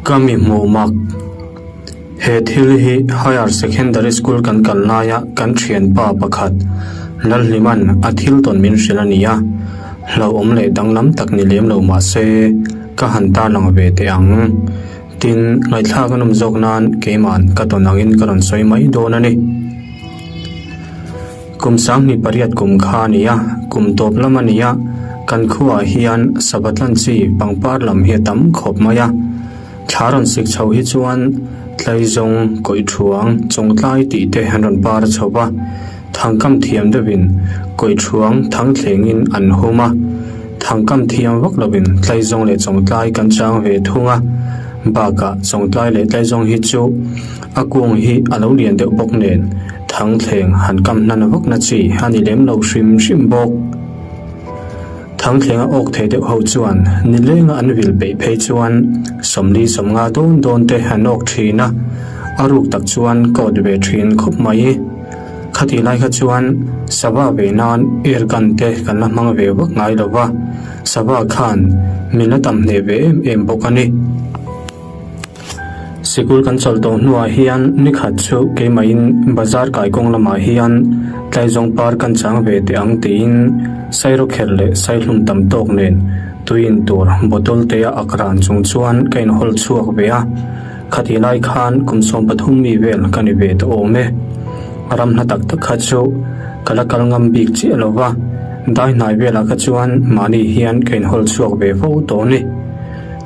Ka mi hmuh mak. He thil hi Higher Secondary School kan kal laia kan thianpa pakhat Lalhliman a thil tawn min hrilh a ni a, hlauhawm leh danglam tak ni lem lo mah se ka han tarlang ve teh ang. Tin, ngaihthlak a nawm zawk nan keiman ka tawn angin ka rawn sawi mai dawn a ni. Kum 18 kum kha a ni a, kum tawp lam a ni a, kan khuaah hian sava tlan chi pangpar lam hi a tam khawp mai a. Thla rawn sik chho hi chuan Tlaizawng, Kawihṭhuang, Chawngtlai tih te an rawn par chho va, thangkam thiam deuhin Kawihṭhuang thang thlengin an hum a, thangkam thiam vak lovin Tlaizawng leh Chawngtlai kan chang ve thung a, bakah Chawngtlai leh Tlaizawng hi chu a kung hi a lo lian deuh bawk nen Thangthleng han kam hnan vak na chi a ni lem lo hrim hrim bawk. Thangthlenga awk thei deuh ho chuan nilenga an vil peih phei chuan 40 50 dawn dawn te an awk thin a, a ruk tak chuan ka awt ve thin khawp mai. Khatih lai kha chuan sava ve nan air gun te kan la hmang ve vak ngai lo va, sava khan min la tam hneh ve em em bawk a ni. Sikul kan chawlh tawh hnuah hian nikhat chu keimahin bazar kai kawng lamah hian tlaizawng par kan chang ve teh ang tiin sairawkherh leh saihlum tam tawk nen tui in tur bottle te a ak ran chung chuan ka inhawl chhuak ve a, khatih lai khan kum 13 mi vel ka ni ve tawh awm e. Ram hla tak tak kha chu ka la kal ngam bik chiah lo va, dai hnai velah kha chuan mahni hian ka inhawl chhuak ve fo tawh a ni.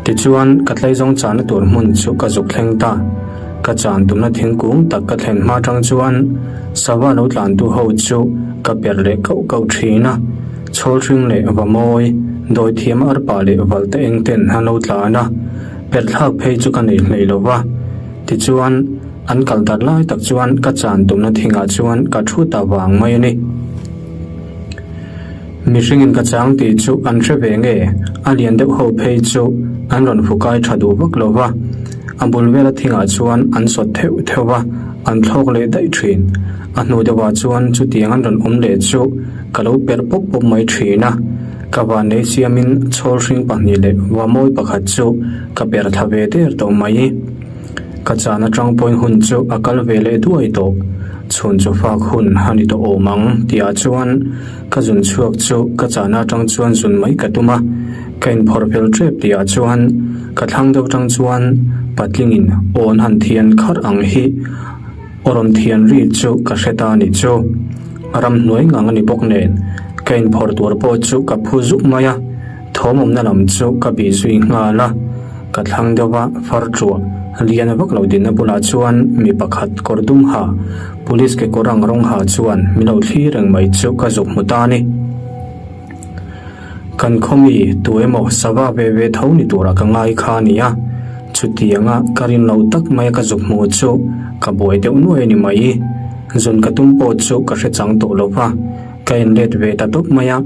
Tichuan, ka tlaizawng chahna tur hmun chu ka zuk thleng ta. Ka chan tumna thingkung tak ka thlen hma tang chuan sava lo tlantu ho chu ka per leh kauh kauh thin a. Chhawlhring leh va mawi, dawithiam arpa leh valta eng ten an lo tlan a, per thlak phei chu ka nei hlei lo va. Tichuan, an kal darh lai tak chuan ka chan tumna thingah chuan ka thu ta vang mai a ni. Mihringin ka chang tih chu an hre ve nge, a lian deuh ho phei chu an rawn fukai tha duh vak lo va, a bul vela thingah chuan an sawt theuh theuh va, an thlawk leh daih thin. A hnu deuhah chuan chutiang an rawn awm leh chu ka lo perh pawp pawp mai thin a, ka vannei siamin chhawlhring pahnih leh vamawi pakhat chu ka perh thla ve der tawh mai. Ka chan atang pawhin hun chu a kal ve leh duai tawh. Chhun chu fak hun a ni tawh awm ang tihah chuan ka zun chhuak chu ka chahna atang chuan zun mai ka tum a, ka inphawrh fel tep tihah chuan ka thlang deuh atang chuan patlingin awn han thian kharh ang hi aw rawn thian ri chu ka hre ta a nih chu. Ramhnuai ngang a ni bawk nen ka inphawrh tur pawh chu ka phu zuk mai a. Thawmawmna lam chu ka bih zui nghal a, ka thlang deuh a, far ṭuah lian vak lo dinna bulah chuan mi pakhat kawr dum ha, police kekawr ang rawng ha chuan min lo thlir reng mai chu ka zuk hmu ta a ni. Kan khaw mi tu emaw sava ve ve tho ni turah ka ngai kha a ni a, chutianga ka rin lo tak maia ka zuk hmu chu ka buai deuh nuai a ni mai. Zun ka tum pawh chu ka hre chang tawh lo va, ka inlet ve ta tawp mai a.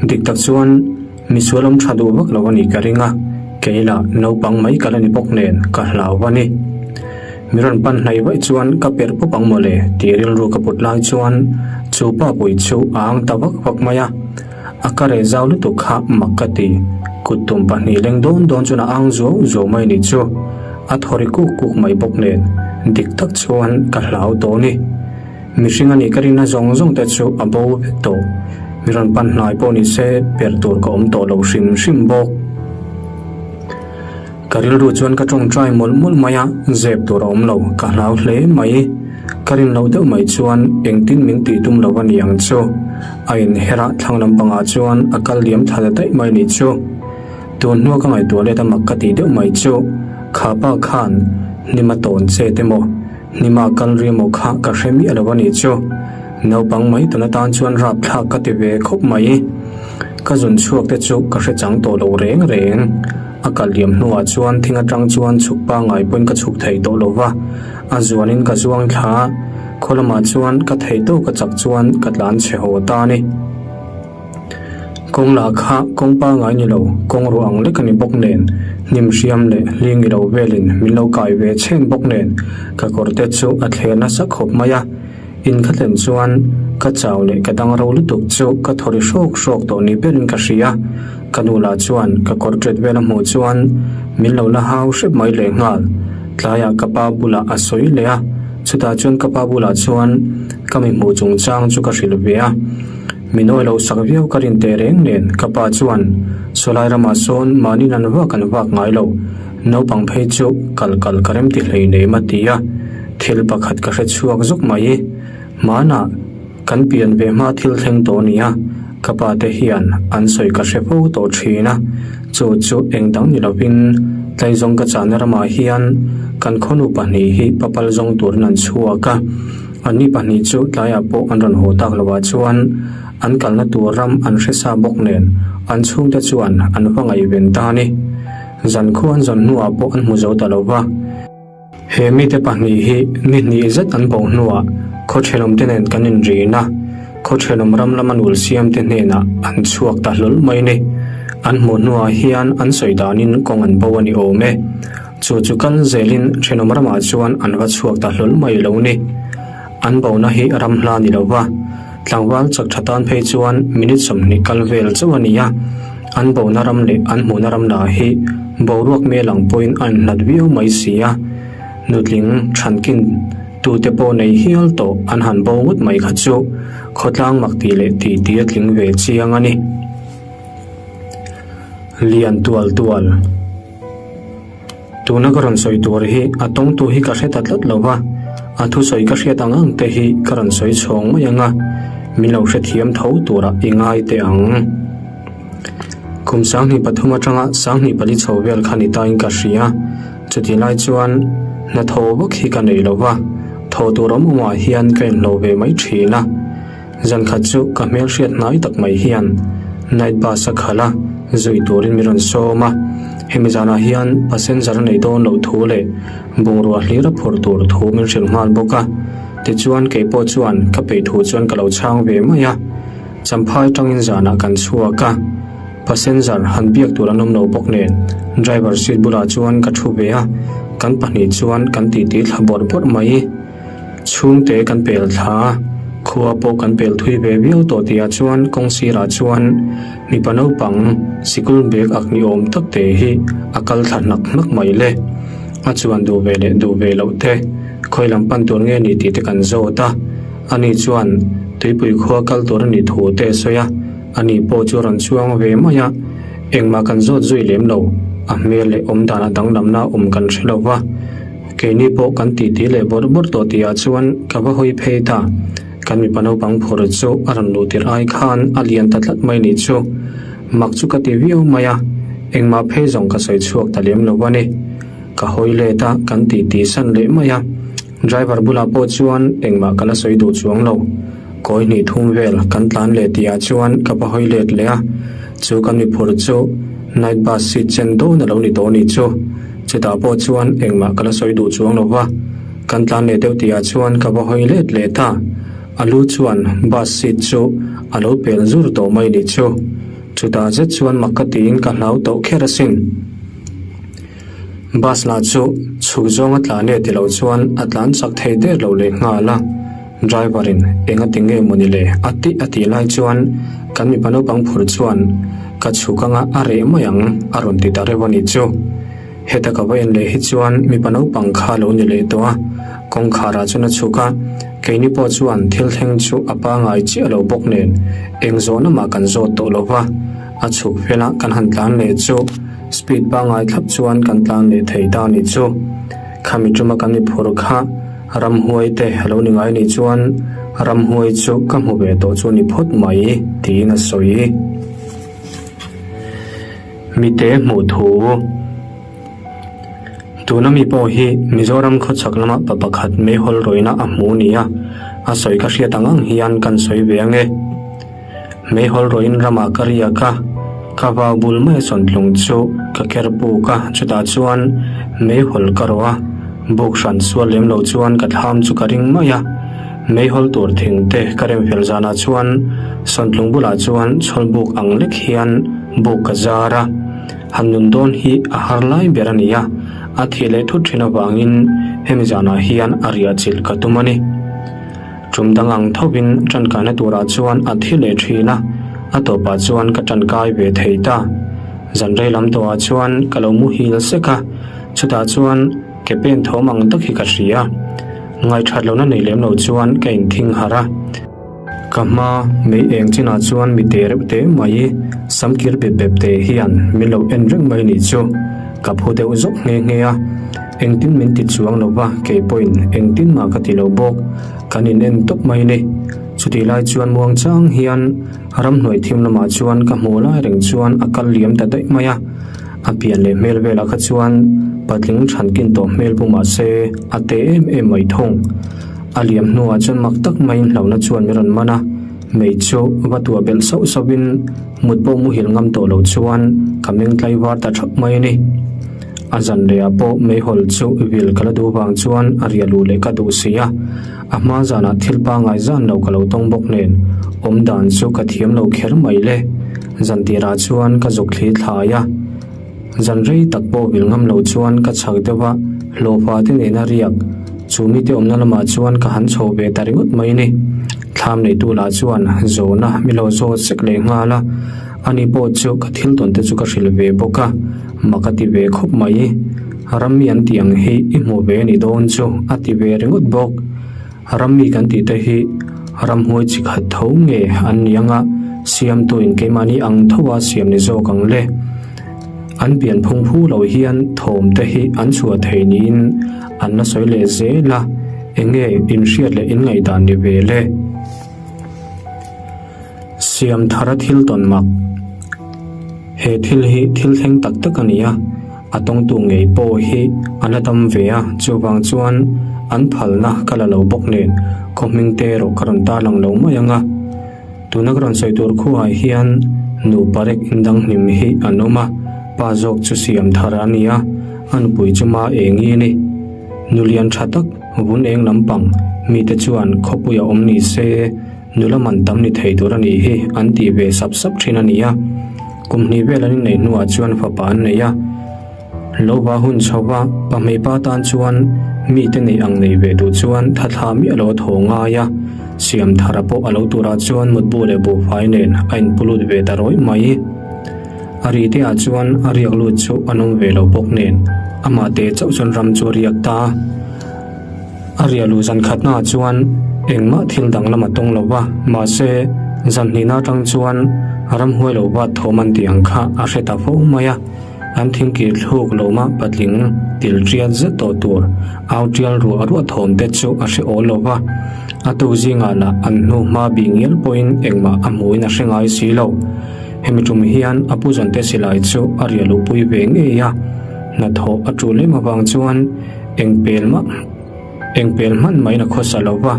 Dik tak chuan misual awm tha duh vak lo a nih ka ring a, kei lah naupang mai ka la ni bawk nen ka hlau a ni. Mi rawn pan hnaih vaih chuan ka perh pawp ang mawle tih rilru ka put lai chuan chu pa pui chu a ang ta vak vak mai a, a ka reh zau lutuk kha mak ka ti. Kut tum pahnih leng dawn dawn chuan a ang zuau zuau mai nih chu a thaw ri kuk kuk mai bawk nen dik tak chuan ka hlau tawh a ni. Mihring a nih ka rinna zawng zawng te chu a bo vek tawh. Mi rawn pan hnai pawh ni se per tur ka awm tawh lo hrim hrim bawk. Ka rilru chuan ka tawngtai mawlh mawlh mai a, zep tur a awm lo, ka hlau hle mai. Ka rin loh deuh mai chuan engtin min tih tum lo a ni ang chu. A inher a, thlang lampangah chuan a kal liam thla ta daih mai a nih chu. Tun hnua ka ngaihtuah let a mak ka tih deuh mai chu, kha pa khan hnima tawn che te maw? Hnima kal ri emaw kha ka hre miah lo a nih chu. Naupang mai tun atan chuan rapthlak ka ti ve khawp mai. Ka zun chhuak te chu ka hre chang tawh lo reng reng. A kal liam hnuah chuan thing atang chuan chhuk pangngai pawhin ka chhuk thei tawh lo va, a zuanin ka zuang thla a, khaw lamah chuan ka thei tawk a chak chuan ka tlan chhe haw ta a ni. Kawng lah kha kawng pangngai ni lo, kawng ruah ang lek a ni bawk nen, hnim hriam leh hling i lo velin min lo kai ve chhen bawk nen, ka kawr te chu a thler nasa khawp mai a. In ka thlen chuan ka chau leh ka dang ro lutuk chu ka thaw ri hrawk hrawk tawh ni berin ka hria. Ka nu lah chuan ka kawr ṭet vel a hmuh chuan min lo la hau hrep mai lehnghal. Tlaiah ka pa bulah a sawi leh a, chutah chuan ka pa bulah chuan ka mi hmuh chungchang chu ka hrilh ve a. Min awi loh sak viau ka rin teh reng nen ka pa chuan Sawlai ramah sawn mahni nan vak an vak ngai lo, naupang phei chu kal kal ka rem ti hlei nem a ti a, thil pakhat ka hre chhuak zuk mai. Hmanah kan pian ve hma thil thleng tawh a ni a, ka pa te hian an sawi ka hre fo tawh thin a, chu chu eng dang ni lovin Tlaizawng ka chahna ramah hian kan khawnu pahnih hi papal zawng turin an chhuak a. Anni pahnih chu tlaiah pawh an rawn haw tak lovah chuan an kalna tur ram an hre sa bawk nen an chhungte chuan an va ngaihven ta a ni. Zankhua an zawn hnuah pawh an hmu zo ta lo va. He mite pahnih hi ni hnih zet an bo hnuah khawthenawmte nen kan inrin a, khawthenawm ram lama nul siamte hnenah an chhuak ta hlawl mai a ni. An hmuh hnuah hian an sawi danin kawng an bo a ni awm e. Chu chu kal zelin thenawm ramah chuan an va chhuak ta hlawl mai lo ni. An bona hi ram hla ni lo va, tlangval chak tha tan phei chuan minute 20 kal vel chauh a ni a. An bona ram leh an hmuhna ram lah hi boruak mel ang pawhin a inhlat viau mai si a. Nutling thankin tute pawh nei hial tawh an han bo ngawt mai kha chu khawtlang mak tih leh tih tih a tling ve chiang a ni. Lian tual tual. Tuna ka rawn sawi tur hi a tawngtu hi ka hre ta tlat lo va, a thusawi ka hriat ang ang te hi ka rawn sawi chhawng mai ang a, min lo hrethiam tho turah i ngai teh ang. Kum 23 atanga 24 chho vel kha ni tain ka hria, chutih lai chuan hnathawh vak hi ka nei lo va, thaw tur awm awmah hian ka inhlo ve mai thin a. Zan khat chu ka hmel hriat hnai tak mai hian night bus a khalh a, zui turin min rawn sawm a. Hemi zanah hian passenger a nei dawn loh thu leh bungrua hlir a phur tur thu min hrilh nghal bawk a. Tichuan kei pawh chuan ka peih thu chuan ka lo chhang ve mai a. Champhai tangin zanah kan chhuak a, passenger han biak tur an awm lo bawk nen driver seat bulah chuan ka thu ve a, kan pahnih chuan kan titi thla bawrh bawrh mai. Chhungte kan pel thla a, khua pawh kan pel thui ve viau tawh tihah chuan kawng sirah chuan mipa naupang sikul bag ak ni awm tak te hi a kal thla hnak hnak mai le. A chuan duh ve leh duh ve loh te, khawi lam pan tur nge ni tih te kan zawt a. Ani chuan tuipui khua kal tur a nih thu te a sawi a, ani pawh chu a rawn chuang ve mai a. Engmah kan zawt zui lem lo, a hmel leh awmdan a danglamna awm kan hre lo va. Keini pawh kan titi leh bawrh bawrh tawh tihah chuan ka va hawi phei ta. Kan mipa naupang phur chu a rawn luh tirh ai khan a lian ta tlat mai nih chu. Mak chu ka ti viau mai a, engmah phei zawng ka sawi chhuak ta lem lo a ni. Ka hawi let a, kan titi san leh mai a. Driver bulah pawh chuan engmah ka la sawi duh chuang lo. Kawi hnih thum vel kan tlan leh tihah chuan ka va hawi let leh a, chu kan mi phur chu night bus seat chen dawn a lo ni tawh nih chu. Chutah pawh chuan engmah ka la sawi duh chuang lo va, kan tlan leh deuh tihah chuan ka va hawi let let a, a lu chuan bus seat chu a lo pel zur tawh mai nih chu. Chutah zet chuan mak ka tiin ka hlau tawh kher asin. Bus lah chu chhuk zawnga tlan e ti lo chuan a tlan chak thei der lo leh nghal a, driver in eng a ti nge mawni le a tih a tih lai chuan kan mipa naupang phur chuan ka chhuk anga a reh mai ang a rawn ti ta reuh a nih chu. Heta ka va en leh hi chuan mipa naupang kha lo ni leh tawh a, kawngkhar ah chuan a chhuk a, keini pawh chuan thil thleng chu a pangai chiah lo bawk nen eng zawhna mah kan zawt tawh lo va, a chhuk fela kan han tlan leh chu. Speed pangai thlap chuan kan tlan leh thei ta nih chu. Khami tuma kan mi phur kha ramhuai te a lo ni ngai nih chuan ramhuai chu ka hmu ve tawh chu ni phawt mai tiin a sawi. Mite hmuh thu. Tuna mi pawh hi Mizoram khawchhak lama pa pakhat meihawl rawihna a hmu nia a sawi ka hriat ang ang hian kan sawi ve ange. Meihawl rawhin ramah ka riak a, ka vau bul mai a sawntlung chu ka ker puk a, chutah chuan meihawl ka rawh a, buk hran sual lem lo chuan ka thlam chu ka ring mai a. Meihawl tur thing te ka rem fel zanah chuan sawntlung bulah chuan chhawl buk ang lek hian buk ka zar a, han nun dawn hi a har lai ber a ni a, a thih leh thut thin avangin hemi zanah hian a riah chilh ka tum a ni. Tum dang ang thovin ṭankaina turah chuan a thi leh ṭhin a, a tawpah chuan ka ṭankai ve thei ta. Zan rei lam tawhah chuan ka lo muhil sek a, chutah chuan ke pen thawm ang tak hi ka hria. Ngaihṭhat lohna nei lem lo chuan ka inthing harh a. Ka hma mei eng chinah chuan mi te reuh te mai sam kir bep bep te hian min lo en reng mai nih chu. Ka phu deuh zawk nghe nghe a, engtin min ti chuang lo va kei pawhin engtin mah ka ti lo bawk. Kan in en tawp mai ni. Chutih lai chuan muang chang hian ramhnuai thim lamah chuan ka hmuh lai reng chuan a kal liam ta daih mai a. A pian leh hmel velah kha chuan patling thankin tawh hmel pu mahse a te em em mai thung. A liam hnuah chuan mak tak maiin hlauhna chuan min rawn man a, mei chu va tuah belh sauh sauhin mut pawh muhil ngam tawh lo chuan ka meng tlai var ta thap mai a ni. A zan lehah pawh meihawl chu vil ka la duh vang chuan a ria luh leh ka duh si a, a hma zanah thil pangngai zan lo ka lo tawng bawk nen awm dan chu ka thiam lo kher mai le. Zan tirah chuan ka zuk thli thlai a. Zan rei tak pawh vil ngam lo chuan ka chhak deuh a, hlawhfa te nena riak chu mite awmna lamah chuan ka han chho ve ta ringawt mai ni. Thlam neitu lah chuan zawhna mi lo zawt sek leh nghal a, ani pawh chu ka thil tawn te chu ka hrilh ve bawk a, mak a ti ve khawp mai. Rammi an tih ang hi i hmu ve ni dawn chu a ti ve ringawt bawk. Rammi kan tih te hi ramhuai chi khat tho nge an ni anga siamtuin keimahni ang tho a siam ni zawk ang le. An pian phung phu lo hian thawm te hi an chhuah thei niin an la sawi leh zel a, enge inhriat leh inngaihdan ni ve le. Siam thara thil tawn mak. He thil hi thil thleng tak tak a ni a, a tawngtu ngei pawh hi a la dam ve a, chuvang chuan an phalna ka la lo bawk nen khaw hming te erawh ka rawn tarlang lo mai ang a. Tuna ka rawn sawi tur khuaah hian nupa rek indang hnim hi an awm a, pa zawk chu siam thar a ni a, a nupui chu ma engi a ni. Nulian tha tak vun eng lampang mite chuan khawpuia awm ni se, Nula man tam ni thei tur a nih hi an tih ve sap sap thin a ni a. Kum hnih vel an inneih hnuah chuan fapa an nei a. Lova hun chho va, pahmeipa tan chuan mite neih ang nei ve duh chuan thathla miah lo a thaw ngai a. Siam thara pawh a lo turah chuan mutbu leh buhfai nen a inpu lut ve ta rawih mai. A ri te ah chuan a riak lut chu an awm ve lo bawk nen amah te chauh chuan ram chu a riak ta. A riah luh zan khatnaah chuan engmah thil danglam a tawng lo va, mahse, zan hnihna atang chuan ramhuai lo vat thawm an tih ang kha a hre ta fo mai a. An thingkir thluk lawma patling til tial zet tawh tur au tial ruah ruah thawm te chu a hre awl lo va. A tu zingah lah an hnu hma bih ngial pawhin engmah a hmuhin a hre ngai si lo. Hemi tum hian a pu zante silai chu a riah luhpui ve ngei a, hnathawh a tul em avang chuan Eng pel mah eng pel hman maiin a khawsa lo va,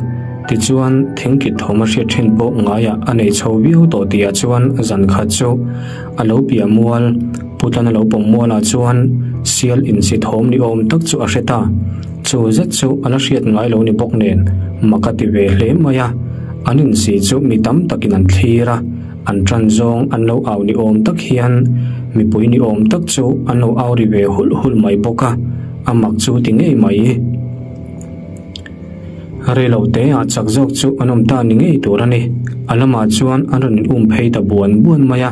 tichuan thingkit thawm a hriat thin pawh ngaiah a nei chho viau tawh tihah chuan zan khat chu a lo piah mual, Putana lo pawm mualah chuan sial insi thawm ni awm tak chu a hre ta. Chu zet chu a la hriat ngai lo ni bawk nen mak a ti ve hle mai a, an insi chu mi tam takin an thlir a. An ṭan zawng an lo au ni awm tak hian mipui ni awm tak chu an lo au ri ve hulh hulh mai bawk a, a mak chu ti ngei mai. Rei lo te ah chak zawk chu an awm ta ni ngei tur a ni. A lamah chuan an rawn in um phei ta buan buan mai a,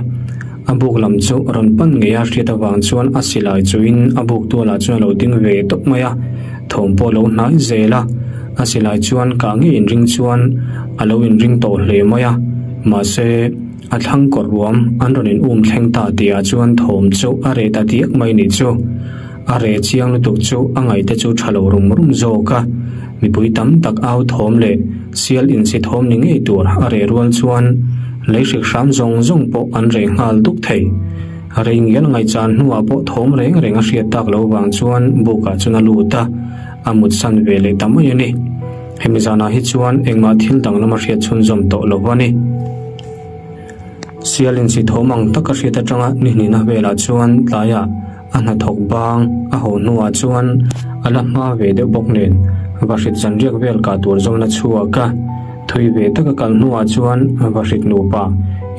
a buk lam chu rawn pan ngei a hriat avang chuan a silai chuin a buk tualah chuan a lo ding ve tawp mai a, thawm pawh a lo hnai zel a, a silai chuan kah ngei inring chuan a lo inring tawh hle mai a. Mahse, a thlang kawr ruam an rawn in um thleng ta tih ah chuan thawm chu a reh ta diak mai nih chu. A reh chiang lutuk chu a ngaihte chu tha lo rum rum zawk a. Mipui tam tak au thawm leh sial insi thawm ni ngei tur a reh rual chuan lei hrik hram zawng zawng pawh an reh nghal duk thei. Rei ngial ngaihchan hnuah pawh thawm reng reng a hriat tak lo vang chuan bukah chuan a lut a, a mutsan ve leh ta mai a ni. Hemi zanah hi chuan engmah thil danglam a hriat chhunzawm tawh lo a ni. Sial insi thawm ang taka hriat atanga ni hnihna velah chuan tlaiah a hnathawk bang a haw hnuah chuan a la hma ve deuh bawk nen vahrit zanriak vel kah tur zawn a chhuak a. Thui ve taka kal hnuah chuan vahrit nupa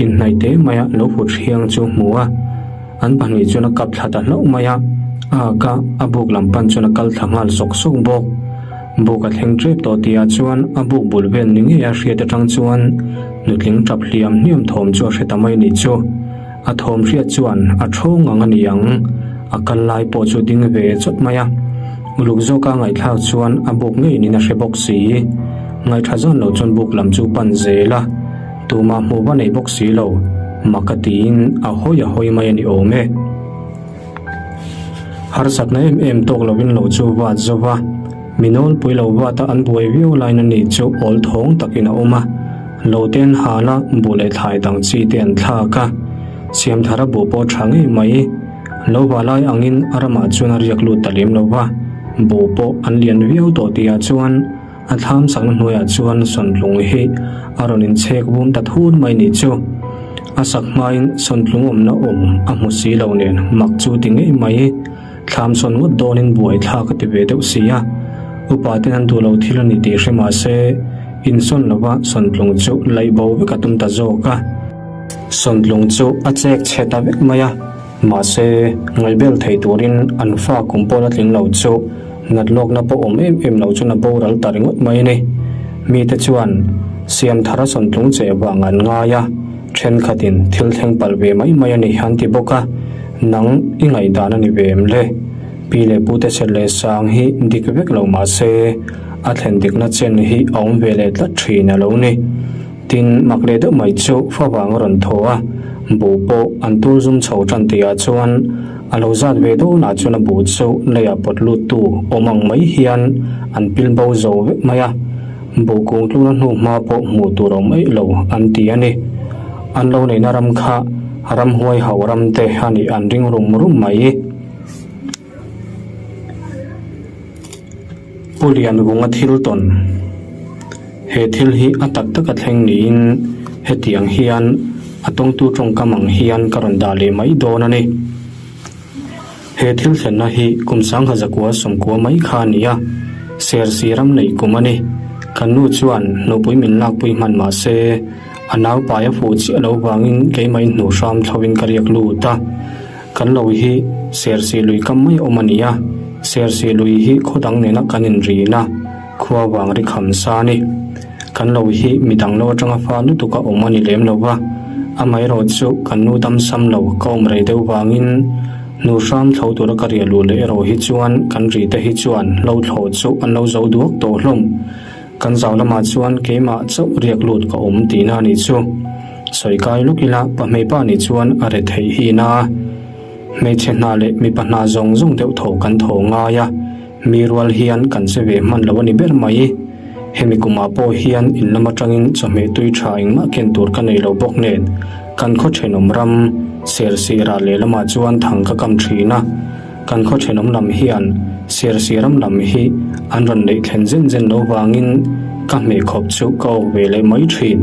inhnaih te maia lo fut hriang chu hmu a. An pahnih chuan a kap thla ta hlauh mai a, a ak a, a buk lam pan chuan a kal thla nghal sawk sawk bawk. Buk a thleng tep tawh tihah chuan a buk bul vel ni ngei a hriat atang chuan nutling tap hliam hniam thawm chu a hre ta mai nih chu. A thawm hriat chuan a thawng ang a ni ang, a kal lai pawh chu ding ve chawt mai a. Uluk zawka ngaihthlak chuan a buk ngeiin a hre bawk si. Ngaihtha zawn lo chuan buk lam chu pan zel a, tumah hmuh va nei bawk si lo, mak a tiin a hawi a hawi mai a ni awm e. Harsatna em em tawk lovin lo chu vat zo va, mi nawlpui lo vata an buai viau laiin ani chu awl thawng takin a awm a, lo te an hal a, buh leh thlai dang chi te an thlak a, Siamthara buh pawh tha ngei mai. Lo va lai angin a ramah chuan a riak lut ta lem lo va, buh pawh an lian viau tawh tihah chuan a thlam sakna hnuaiah chuan sawntlung hi a rawn inchhek vum ta thur mai ni chu. A sak hmain sawntlung awmna awm a hmu si lo nen mak chu ti ngei mai. Thlam sawn ngawt dawnin buai thlak a ti ve deuh si a, upa ten an duh lo thil a ni tih hre mah se insawn lova sawntlung chu laih bo vek a tum ta zawk a. Sawntlung chu a chek chhe ta vek mai a. Mahse, ngaihbel thei turin an fa kum pawh la tling lo chu nat lawkna pawh awm em em lo chuan a boral ta ringawt mai a ni. Mite chuan Siamthara sawntlung che vang an ngai a, thenkhatin thil thleng palh ve mai mai a ni an ti bawk a, nang i ngaihdan a ni ve em le? Pi leh pute chet leh sang hi dik vek lo mahse, a thlen dikna chen hi a awm ve leh tlat thin a lo ni. Tin, mak leh deuh mai chu favang a rawn thaw a, buh pawh an tur zum chho tan tihah chuan a lo zat ve dawnah chuan a buh chu leiah pawt luttu awm ang mai hian an pil bo zo vek mai a, buh kung tluna hnu hma pawh hmuh tur awm eih lo an ti a ni. An lo neihna ram kha ramhuai hauh ram te a nih an ring rum rum mai. Pu Lianvunga thil tawn He thil hi a tak tak a thleng niin hetiang hian a tawngtu tawngkam ang hian ka rawn dah leh mai dawn a ni. He thil thlenna hi kum sangha zakua sawmkua mai kha a ni a, Sersi ram neih kum a ni. Kan nu chuan hnupui min lakpui hman mah se a naupai a fuh chiah lo vangin keimah in hnuh hram thlovin ka riak lut a. Kan lo hi Sersi lui kam mai awm a ni a, Sersi lui hi khaw dang nena kan inrin a, khua vang ri kham sa a ni. Kan lo hi mi dang lo atanga fa lutuk a awm a ni lem lo va, amaherawh chu kan nu dam sam lo ka awm rei deuh vangin nu hram thlo tura ka riah luh leh erawh hi chuan kan ri te hi chuan hlo thlawh chu an lo zo duak tawh hlawm. Kan zau lamah chuan keimah chauh riak lut ka awm tihna a nih chu. Sawi kai lawk ila pahmeipa nih chuan a re theih hi na. Hmeichhe hna leh mipa hna zawng zawng deuh tho kan tho ngai a, mi rual hian kan che ve hman lo a ni ber mai. Hemi kumah pawh hian in lam atangin chawhmeh tui tha engmah ken tur ka nei lo bawk nen kan khaw thenawm ram Sersi ral lehlamah chuan thang ka kam thin a. Kan khaw thenawm lam hian Sersi ram lam hi an rawn neih thlen zen zen lo vangin ka hmeh khawp chu ka awk ve leh mai thin.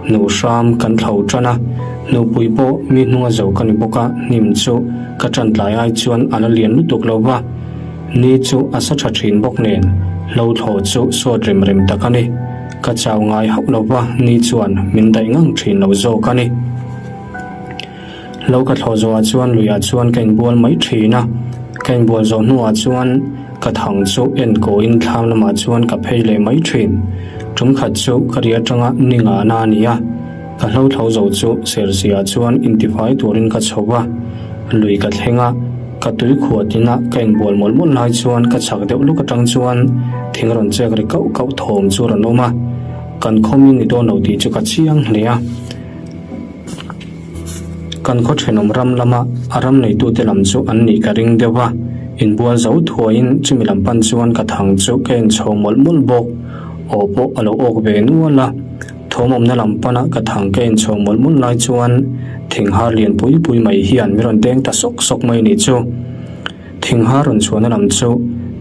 Hnuh hram kan thlo tan a, hnupui pawh mi hnunga zo ka ni bawk a, hnim chu ka tan tlai ai chuan a la lian lutuk lo va, ni chu a sa tha thin bawk nen hlo thlawh chu sawt rem rem tak a ni. Ka chau ngai hauh lo va, ni chuan min daih ngang thin lo zawk a ni. Lo ka thlawh zawhah chuan luiah chuan ka inbual mai thin a, ka inbual zawh hnuah chuan ka thang chu en kawiin thlam lamah chuan ka phei leh mai thin. Tum khat chu ka ri atanga ni ngahna a ni a, ka hlo thlo zo chu serziah chuan intifai turin ka chho va, lui ka thleng a, ka tui khuah tina ka inbual mawlh mawlh lai chuan ka chhak deuh luk atang chuan thing rawn chek ri kauh kauh thawm chu rawn awm a, kan khawmin ni dawn lo tih chu ka chiang hle a. Kan khaw thenawm ram lama a ram neitute lam chu an nih ka ring deuh a, inbual zo thuaiin chumi lam pan chuan ka thang chu ka en chho mawlh mawlh bawk. Aw pawh a lo awk ve nual a, thawmawmna lam pana ka thang ka en chho mawlh mawlh lai chuan thing har lian pui pui mai hian min rawn deng ta sawk sawk mai nih chu. Thing har rawn chhuahna lam chu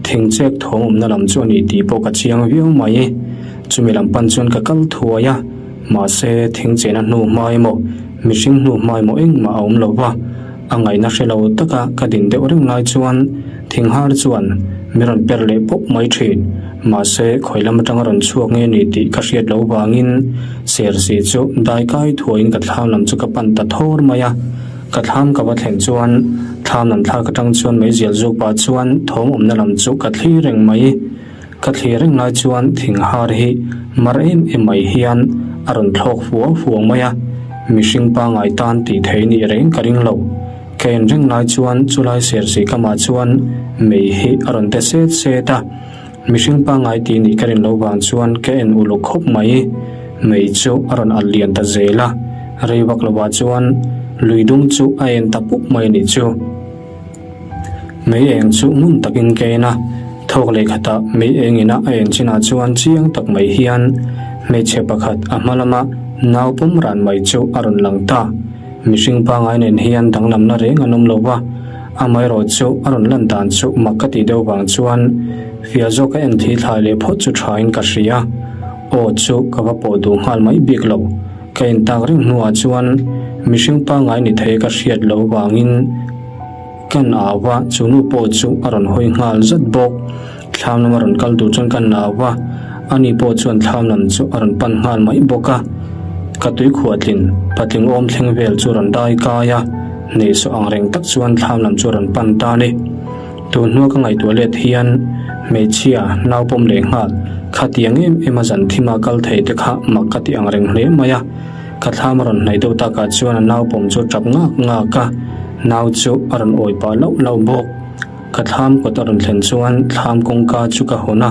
thing chek thawmawmna lam chu a ni tih pawh ka chiang viau mai. Chumi lam pan chuan ka kal thuai a. Mahse, thing chena hnu hma emaw, mihring hnu hma emaw engmah a awm lo va, a ngaihna hre lo taka ka din deuh reng lai chuan thing har chuan mi rawn per leh pawp mai thin. Mahse, khawi lam atanga rawn chhuak nge ni tih ka hriat lo vangin Sersi chu dai kai thuaiin ka thlam lam chu ka pan ta thawr mai a. Ka thlam ka va thlen chuan thlam lam thlak atang chuan meizial zuk pah chuan thawm awmna lam chu ka thlir reng mai. Ka thlir reng lai chuan thing har hi mar em em mai hian a rawn thlawk fuau fuau mai a. Mihring pangai tan tih thei nih reng ka ring lo. Ka en reng lai chuan chulai sersi kamah chuan mei hi a rawn te set set a. Mihring pangai tih nih ka rin lo vang chuan ka en uluk khawp mai. Mei chu a rawn alh lian ta zel a, rei vak lovah chuan lui dung chu a en ta pup mai a nih chu. Mei eng chu ngun takin ka en a, thawk leh khatah mei eng ina a en chinah chuan chiang tak mai hian hmeichhe pakhat a hma lama nau pawm ran mai chu a rawn lang ta. Mihring pangai nen hian danglamna reng an awm lo va, amaherawh chu a rawn lan dan chu mak ka tih deuh vang chuan fiah zawk a en thli thlai leh phawt chu thain ka hria. Aw chu ka va pawh duh nghal mai bik lo. Ka intak reng hnuah chuan mihring pangai ni thei ka hriat loh vangin Kan au va, chu nu pawh chu a rawn hawi nghal zat bawk. Thlam lama rawn kal tur chuan kan au va, ani pawh chuan thlam lam chu a rawn pan nghal mai bawk a. Ka tui khuatlin patling awm thleng vel chu rawn dai kai a, hneihsawh ang reng tak chuan thlam lam chu a rawn pan ta a ni. Tun hnua ka ngaihtuah let hian hmeichhia nau pawm leh nghal khatiang em em a zan thima kal thei te kha mak ka ti ang reng hle mai a. Ka thlam a rawn hnaih deuh takah chuan a nau pawm chu a tap ngak ngak a, nau chu a rawn awi pah lauh lauh bawk. Ka thlam kawt a rawn thlen chuan thlam kawngka chu ka hawn a,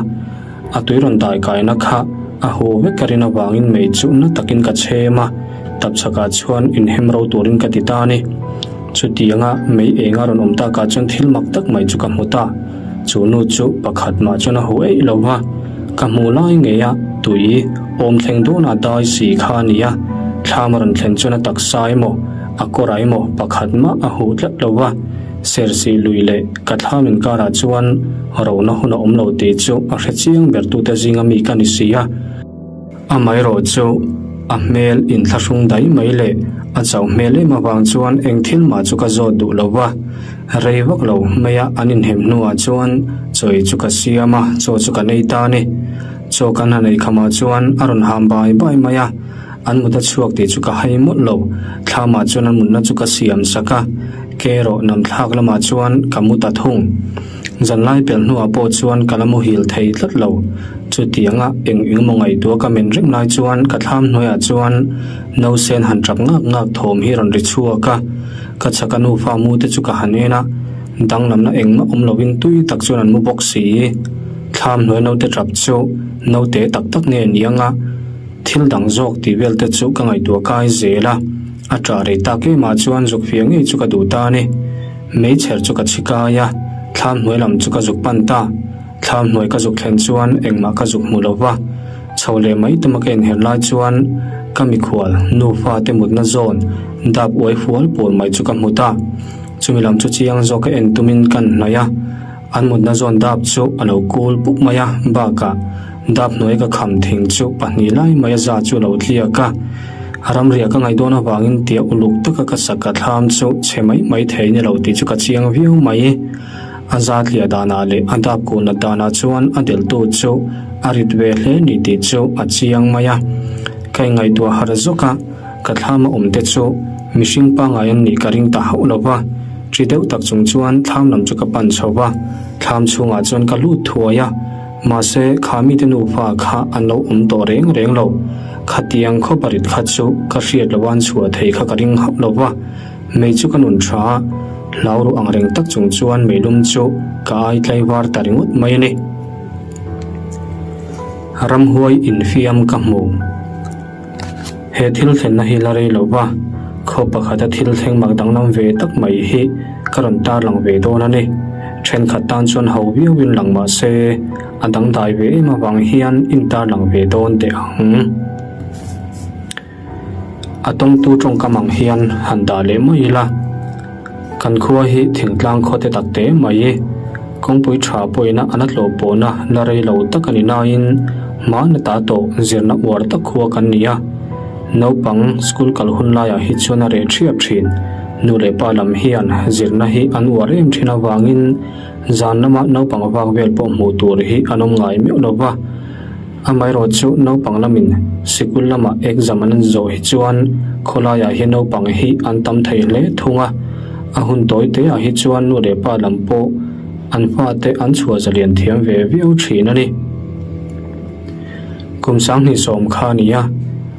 a tui rawn dai kaina kha a huh vek ka rin avangin mei chu na takin ka chhem a, tapchhakah chuan inhem ro turin ka ti ta a ni. Chutianga mei eng a rawn awm takah chuan thil mak tak mai chu ka hmu ta. Chu nu chu pakhat mah chuan a huh eih lo va, ka hmuh lai ngei a tui awm thleng dawnah dai si kha a ni a, thlam a rawn thlen chuan a taksa emaw a kawrah emaw pakhat mah a huh tlat lo va, Sersih lui leh ka thlam inkarah chuan rona hun a awm lo tih chu a hre chiang ber tute zinga mi ka ni si a. Amaherawh chu a hmel inthlahrung daih mai leh a chauh hmel em avang chuan eng thil mah chu ka zawt duh lo va, rei vak lo maia an inhem hnuah chuan chawi chu ka siam a, chaw chu ka nei ta a ni. Chaw kan han ei khamah chuan a rawn ham bai bai mai a, an mut a chhuak tih chu ka hai mawlh lo. Thlamah chuan an mutna chu ka siam sak a, ke erawh namthlak lamah chuan ka mu ta thung. Zanlai pelh hnuah pawh chuan ka la muhil thei tlat lo. Chutianga eng eng maw ngaihtuah ka men reng lai chuan ka thlam hnuaiah chuan nausen han tap ngak ngak thawm hi rawn ri chhuak a. Ka chhaka nufa mu te chu ka han en a, danglamna engmah awm lovin tui tak chuan an mu bawk si. Thlam hnuai naute tap chu naute tak tak nge ni anga thil dang zawk tih vel te chu ka ngaihtuah kai zel a. A tah rei tak emah chuan zuk fiah ngei chu ka duh ta a ni. Meichher chu ka chhi kai a, thlam hnuai lam chu ka zuk pan ta. Thlam hnuai ka zuk thlen chuan engmah ka zuk hmu lo va, chho leh mai tuma ka inher lai chuan ka mikhual nufa te mutna zawn dap uai fual pawl mai chu ka hmu ta. Chumi lam chu chiang zawk ka en tumin kan hnaih a, an mutna zawn dap chu a lo kul pup mai a, bakah dap hnuai ka kham thing chu pahnih lai mai a za chu a lo tliak a. Ramriah ka ngaih dawn avangin tia uluk taka ka sak ka thlam chu chhe mai mai thei ni lo tih chu ka chiang viau mai. A zatliah danah leh a dap kuh nat danah chuan a delhtu chu a rit ve hle ni tih chu a chiang mai a. Ka ingaihtuah harh zawk a, ka thlam a awm te chu mihring pangngai an nih ka ring ta hauh lo va. Ṭi deuh tak chung chuan thlam lam chu ka pan chho va, thlam chhungah chuan ka lut thuai a. Mahse, kha mite nufa kha an lo awm tawh reng reng lo. Khatiang khawpa rit kha chu ka hriat lo an chhuah thei kha ka ring hauh lo va. Mei chu ka nun tha a, hlau ruh ang reng tak chung chuan meilum chu ka ai tlaivar ta ringawt mai a ni. Ramhuai infiam ka hmu. He thil thlenna hi la rei lo va, khaw pakhata thil thleng mak danglam ve tak mai hi ka rawn tarlang ve dawn a ni. Thenkhat tan chuan ho viauin lang mah se, a dangdai ve em avang hian intarlang ve dawn teh ang. A tawngtu tawngkam ang hian han dah leh mai ila, kan khua hi thingtlang khaw te tak te mai, kawngpui tha pawhina an a tlawh pawhna la rei lo tak a ni nain hmana ta tawh zirna uar tak khua kan ni a. Naupang school kal hun laiah hi chuan a reh thiap thin. Nu leh pa lam hian zirna hi an uar em thin avangin zan lama naupang vak vel pawh hmuh tur hi an awm ngai meuh lo va. Amaherawh chu naupang lamin sikul lama exam an zawh hi chuan khawlaiah hian naupang hi an tam thei hle thung a, a hun tawi te ah hi chuan nu leh pa lam pawh an fate an chhuah zalian thiam ve viau thin a ni. Kum 2010 kha a ni a.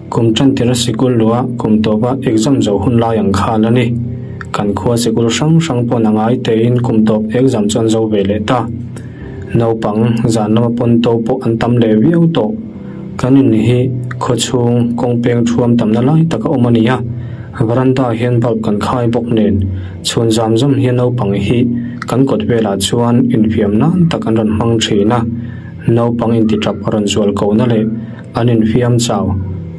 Kum tantira sikul luah kum tawpa exam zo hun lai ang khan a ni. Kan khua sikul hrang hrang pawn a ngai tein kum tawp exam chu an zo ve leh ta. Naupang zan lama pawn to pawh an tam leh viau tawh. Kan in hi khaw chhung kawng peng thuam tamna lai tak a awm a ni a, veranda ah hian bulb kan khai bawk nen chhun zam zawm hian naupang hi kan kawt velah chuan infiam nan tak an rawn hmang thin a, naupang intiṭap a rawn zual ko na leh an infiam chau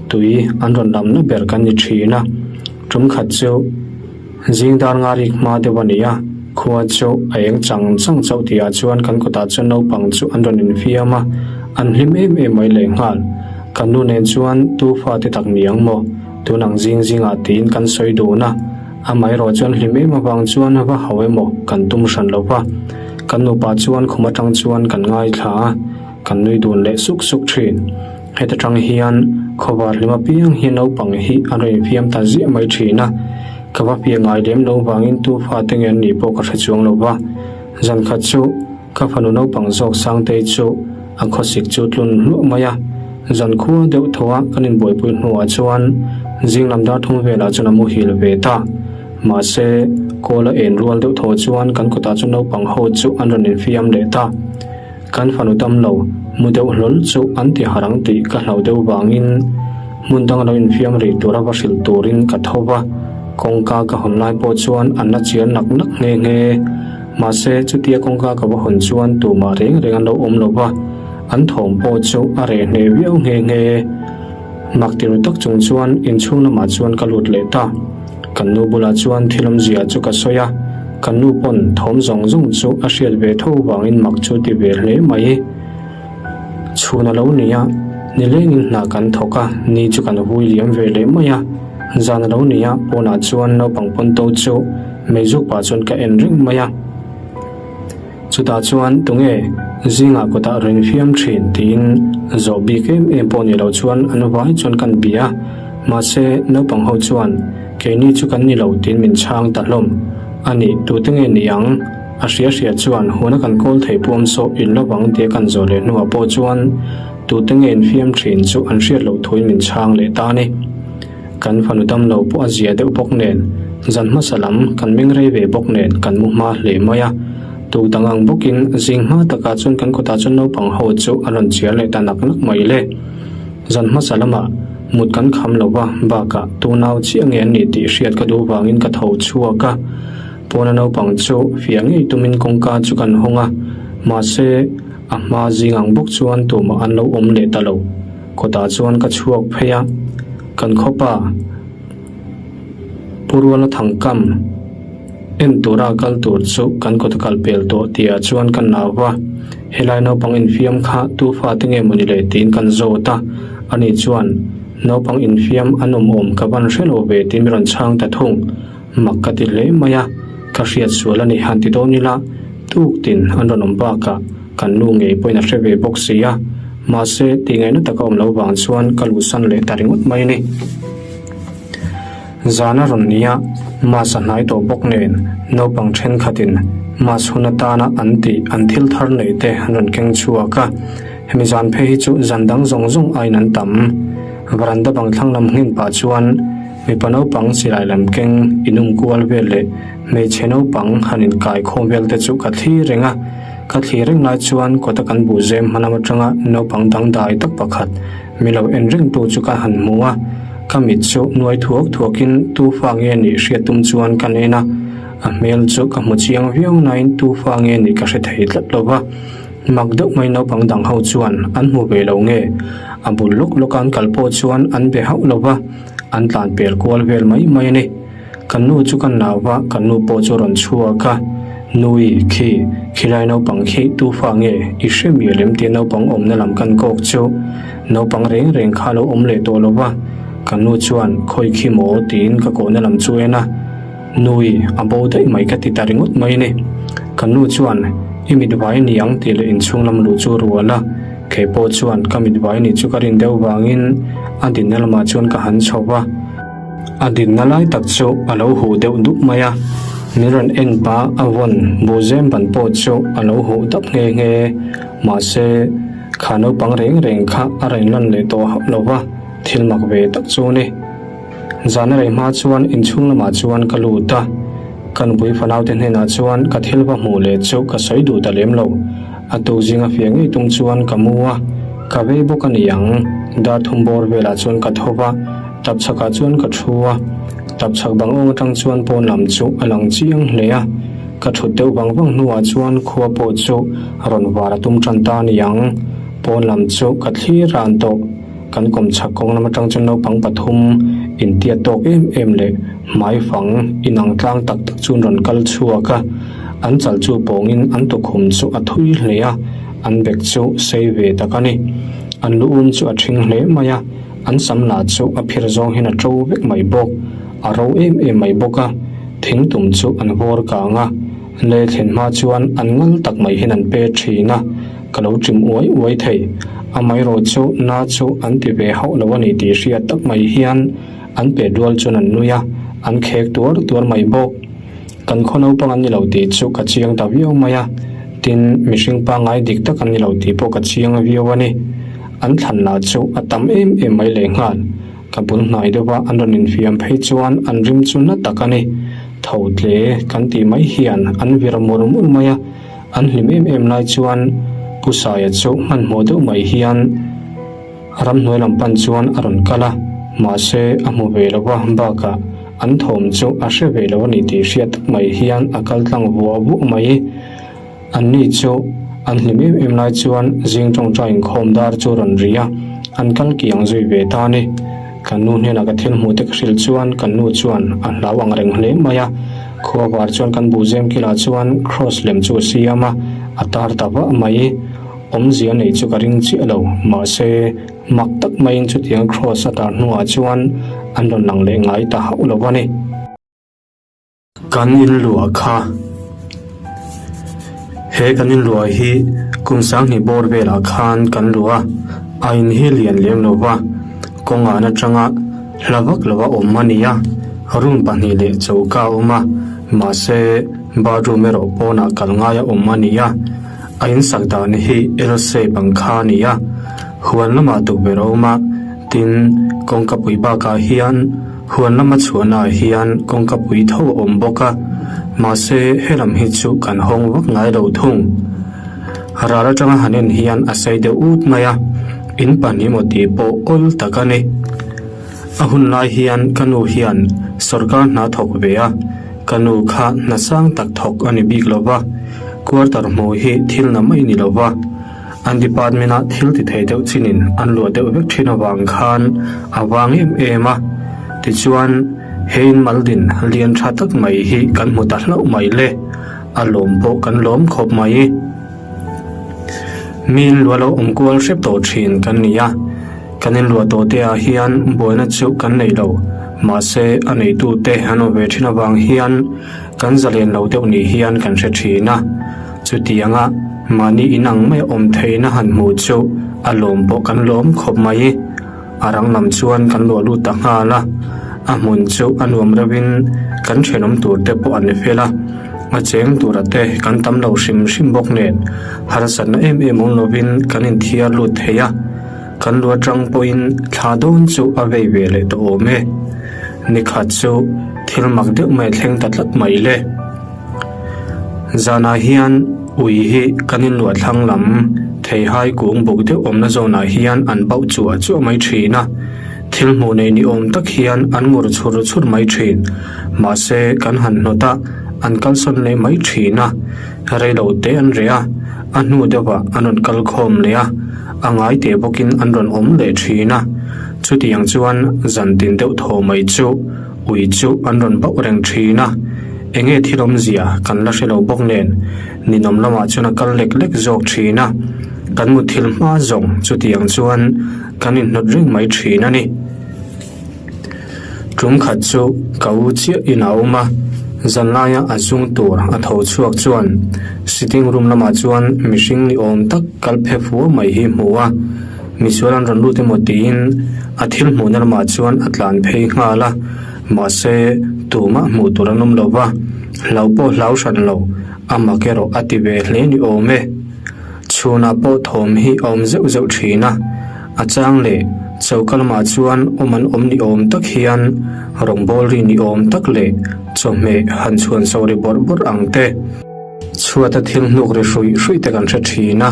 tui an rawn lamna ber kan ni thin a, tum khat chu zing dar nga rik hma deuh a ni a, khua chu a eng chang chang chauh tihah chuan kan kawtah chuan naupang chu an rawn infiam a, an hlim em em mai lehnghal. Ka nu nen chuan tu fate tak ni ang maw? Tun ang zing zingah tiin kan sawi dun a, amaherawh chuan hlim em avang chuan va hau emaw kan tum hran lo va, kan nupa chuan khum atang chuan kan ngaithla a. Kan nui dun leh suk suk thin. Heta tang hian khawvar hlim apiang hi naupang hi an rawn infiam ta ziah mai thin a. Ka va piah ngai lem lo vangin tu fate nge an nih pawh ka hre chuang lo va. Zan khat chu ka fanu naupang zawk Sangtei chu a khawsik chu tlun hluah mai a. Zan khua deuh tho a kan inbuaipui hnuah chuan zing lam dar thum velah chuan a muhil ve ta. Mahse, kawl a en rual deuh tho chuan kan kawtah chu naupang ho chu an rawn infiam leh ta. Kan fanu dam lo, mu deuh hlawl chu an ti harh ang tih ka hlau deuh vangin hmun dang lo infiam rih tura va hrilh turin ka tho va, kawngka ka hawn lai pawh chuan an la chiar nak nak nghe nghe. Mahse, chutia kawngka ka va hawn chuan tumah reng reng an lo awm lo va, an thawm pawh chu a reh hneh viau nghe nghe. Mak ti ru tak chung chuan inchhung lamah chuan ka lut leh ta. Kan nu bulah chuan thil awmzia chu ka sawi a, kan nu pawn thawm zawng zawng chu a hriat ve tho vangin mak chu ti ve hle mai. Chhun a lo ni a, nilengin hna kan thawk a, ni chu kan vui liam ve leh mai a. Zan a lo ni a, pawnah chuan naupang pawn to chu meizuk pah chuan ka en reng mai a. Chutah chuan tunge zingah kawtah rawn fiam thin tiin zawh bik em em pawh ni lo chuan an vai chuan kan bia a, mahse naupang ho chuan keini chu kan ni lo tiin min chhang ta hlawm. A nih tute nge ni ang? A hria hria chuan huna kan kawl thei puam saw in lovang tia kan zawh leh hnuah pawh chuan tute nge infiam thin chu an hriat loh thuin min chhang leh ta a ni. Kan fanu dam lo pawh a zia deuh bawk nen, zan hmasa lam kan meng rei ve bawk nen kan mu hma hle mai a. Tuk dang ang bawkin zing hma takah chuan kan kawtah chuan naupang ho chu an rawn chiar leh ta nak nak mai le. Zan hmasa lamah mut kan kham lo va, bakah tunau chiah nge an nih tih hriat ka duh vangin ka tho chhuak a. Pawna naupang chu fiah ngei tumin kawngka chu kan hawng a, mahse a hma zing ang bawk chuan tumah an lo awm leh ta lo. Kawtah chuan ka chhuak phei a, kan khawpa Pu Ruala Thangkam en tura kal tur chu kan kawt a kal pel tawh tihah chuan ka nau va, helai naupang infiam kha tu fate nge mawni le tiin kan zawt a, ani chuan naupang infiam an awm awm ka van hre lo ve tiin mi rawn chhang ta thung. Mak ka ti hle mai a, ka hriat sual a ni han ti dawn ila, tuk tin an rawn awm bakah kan nu ngei pawhin a hre ve bawk si a, mahse tih ngaihna taka awm lo vang chuan ka luhsan leh ta ringawt mai a ni. Zan a rawn ni a, Mass a hnai tawh bawk nen naupang thenkhatin Mass hun atana an tih an thil thar neih te an rawn keng chhuak a, hemi zan phei hi chu zan dang zawng zawng aiin an tam. Varanda bang thlang lam nghin pah chuan Mipa naupang silai lam keng inum kual vel leh hmeichhe naupang han inkai khawm vel te chu ka thlir reng a. Ka thlir reng lai chuan kawta kan buh zem hma lam atanga naupang dangdai tak pakhat mi lo en reng tu chu ka han hmu a. Ka mit chu nuai thuak thuakin tu fa nge nih hriat tum chuan ka nen a. A hmel chu ka hmu chiang viau nain tu fa nge nih ka hre thei tlat lo va. Mak deuh mai naupang dang ho chuan an hmu ve lo nge a bul lawk lawka an kal pawh chuan an be hauh lo va. An tlan pel kual vel mai mai a ni. Kan nu chu ka nau va, kan nu pawh chu a rawn chhuak a. Nui, khi, khilai naupang khi tu fa nge i hre mial em tia naupang awmna lam kan kawk chu naupang reng reng kha lo awm leh tawh lo va. Kan nu chuan khawi khi maw tiin ka kawhna lam chu en a. Nui, a bo daih mai ka ti ta ringawt mai a ni. Kan nu chuan i mit vai ni ang tih leh inchhung lam luh chu rual a. Kei pawh chuan ka mit vai ni chu ka rin deuh vangin a dinna lamah chuan ka han chho va, a dinna lai tak chu a lo huh deuh dup mai a, min rawn en pah a vawn buhzem ban pawh chu a lo huh dap nghe nghe, mahse kha naupang reng reng kha a rawn lan leh tawh hauh lo va. Thil mak ve tak chu ni. Zan a rei hma chuan inchhung lamah chuan ka lut a, ka nupui fanaute hnenah chuan ka thil va hmuh leh chu ka sawi duh ta lem lo. A tu zinga fiah ngei tum chuan ka mu a, ka vei bawk a ni ang. Dar thum bawr velah chuan ka tho va, tap chhakah chuan ka thu a. Tap chhak bang awng atang chuan pawn lam chu a lang chiang hle a. Ka thut deuh vang vang hnuah chuan khua pawh chu rawn var a tum tan ta a ni ang. Pawn lam chu ka thlir ran tawh. Kan kawm chhak kawng lam atang chuan naupang pathum intiat tawk em em leh hmai fang inang tlang tak tak chuan rawn kal chhuak a. An chal chu pawngin an tukhum chu a thui hle a, an bek chu sei ve tak a ni. An lu um chu a thing hle mai a, an sam lah chu a phir zawng hian a to vek mai bawk, a ro em em mai bawk a. Thing tum chu an vawr kang a, le thlen hma chuan an ngal tak mai hian an pe thin a, ka lo chim uai uai thei. Amaherawh chu na chu an ti ve hauh lo a ni tih hriat tak mai hian an pet rual chuan an nui a, an khek tuar tuar mai bawk. Kan khaw naupang an ni lo tih chu ka chiang ta viau mai a, tin mihring pangngai dik tak an ni lo tih pawh ka chiang viau a ni. An thlan lah chu a tam em em mai lehnghal. Ka bul hnai deuh a an rawn infiam phei chuan an rim chu na tak a ni. Tho tle kan tih mai hian an vir mur mur mai a, an hlim em em lai chuan Pu Saia chu hmanhmawh deuh mai hian Ramhnuai lam pan chuan a rawn kal a, mahse a hmu ve lo va, bakah an thawm chu a hre ve lo a ni tih hriat tak mai hian a kal tlang vuah vuah mai. An ni chu an hlim em em lai chuan zing tawngtai inkhawm dar chu a rawn ri a, an kal kiang zui ve ta a ni. Kan nu hnenah ka thil hmuh te ka hrilh chuan kan nu chuan a hlau ang reng hle mai a, khua var chuan kan buhzem kilah chuan cross lem chu a siam a, a tar ta vah mai. Awmzia nei chu ka ring chiah lo, mahse mak tak maiin chutiang Kross a tar hnuah chuan an rawn lang leh ngai ta hauh lo a ni. Kan inluah kha. He kan inluah hi kum sanghnih bawr velah khan kan luah a, a in hi lian lem lo va, kawngah atanga hla vak lova awm a ni a, room pahnih leh choka a awm a, mahse bathroom erawh pawnah kal ngai a awm a ni a. A insak dan hi L shape ang kha a ni a, huan lamah tukverh a awm a, tin kawngkapui bakah hian huan lama chhuahnaah hian kawngkapui tho a awm bawk a, mahse helam hi chu kan hawng vak ngai lo thung. Ral atanga han en hian a sei deuh ut mai a, in pahnih maw tih pawh awl tak a ni. A hun lai hian ka nu hian sawrkar hna thawk ve a, ka nu kha hna sang tak thawk a ni bik lo va, quarter hmuh hi thil na mai ni lo va, an department a thil ti thei deuh chinin an luah deuh vek thin avang khan a vang em em a. Tichuan, he in maldin lian tha tak mai hi kan hmu ta hlauh mai le, a lawm pawh kan lawm khawp mai. Mi in luah lo awm kual hrep tawh thin kan ni a. Kan inluah tawh te ah hian buaina chu kan nei lo, mahse a neitu te an awm ve thin avang hian kan zalen lo deuh ni hian kan hre thin a. Chutianga mahni in ang mai awm theihna han hmuh chu a lawm pawh kan lawm khawp mai. A rang lam chuan kan luah lut ta nghal a, a hmun chu a nuam reuhin kan thenawm tur te pawh an fel a, a cheng tura te kan tam lo hrim hrim bawk nen harsatna em em awm lovin kan inthiar lut thei a. Kan lu atang pawhin thla dawn chu a vei ve leh tawh awm e. Nikhat chu thil mak deuh mai thleng ta tlat mai le. Zanah hian ui hi kan inluah thlang lam theihai kung buk deuh awmna zawnah hian an bauh chuah chuah mai thin a. Thil hmuh nei ni awm tak hian an ngur chhur chhur mai thin. Mahse kan han hnawt a, an kalsawn leh mai thin a. Rei lo te an reh a, a hnu deuhah an rawn kal khawm leh a, a ngai teh bawkin an rawn awm leh thin a. Chutiang chuan zan tin deuh thaw mai chu ui chu an rawn bauh reng thin a, enge thil awmzia kan la hre lo bawk nen ninawm lamah chuan a kal lek lek zawk thin a, kan muthilh hma zawng chutiang chuan kan inhnawt reng mai thin a ni. Tum khat chu ka u chiah in a awm a, zanlaia a zung tur a tho chhuak chuan sitting room lamah chuan mihring ni awm tak kal phe fua mai hi hmu a, misual an rawn lut emaw tiin a thil hmuhna lamah chuan a tlan phei nghal a, mahse tumah hmuh tur an awm lo va, hlau pawh hlau hran lo, a mak erawh a ti ve hle ni awm e. Chhunah pawh thawm hi a awm zeuh zeuh thin a. A chang leh Choka lamah chuan awm an awm ni awm tak hian rawngbâwl ri ni awm tak leh chawhmeh han chhuan so ri bawrh bawrh ang te, chhuata thil hnuk ri hruih hruih te kan hre thin a,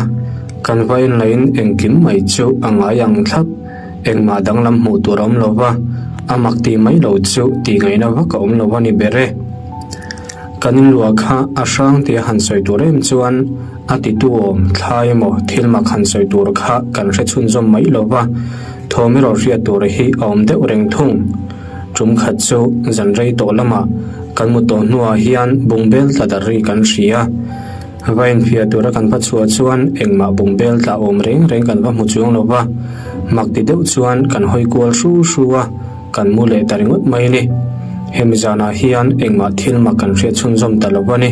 kan va en laiin engkim mai chu a ngai ang thlap. Engmah danglam hmuh tur a awm lo va, a mak tih mai lo chu tih ngaihna vak a awm lo a ni ber e. Kan inluah kha a hrang tia han sawi tur em chuan a titu awm thlai emaw thil mak han sawi tur kha kan hre chhunzawm mai lo va, thawm erawh hriat tur hi a awm deuh reng thung. Tum khat chu zan rei tawh lamah kan mu tawh hnuah hian bungbel tla dar ri kan hria. Va infiah tura kan va chhuah chuan engmah bungbel tla awm reng reng kan va hmu chuang lo va, mak ti deuh chuan kan hawi kual hru hru a. Kan mu leh ta ringawt mai a ni. Hemi zanah hian engmah thil mak kan hriat chhunzawm ta lo a ni.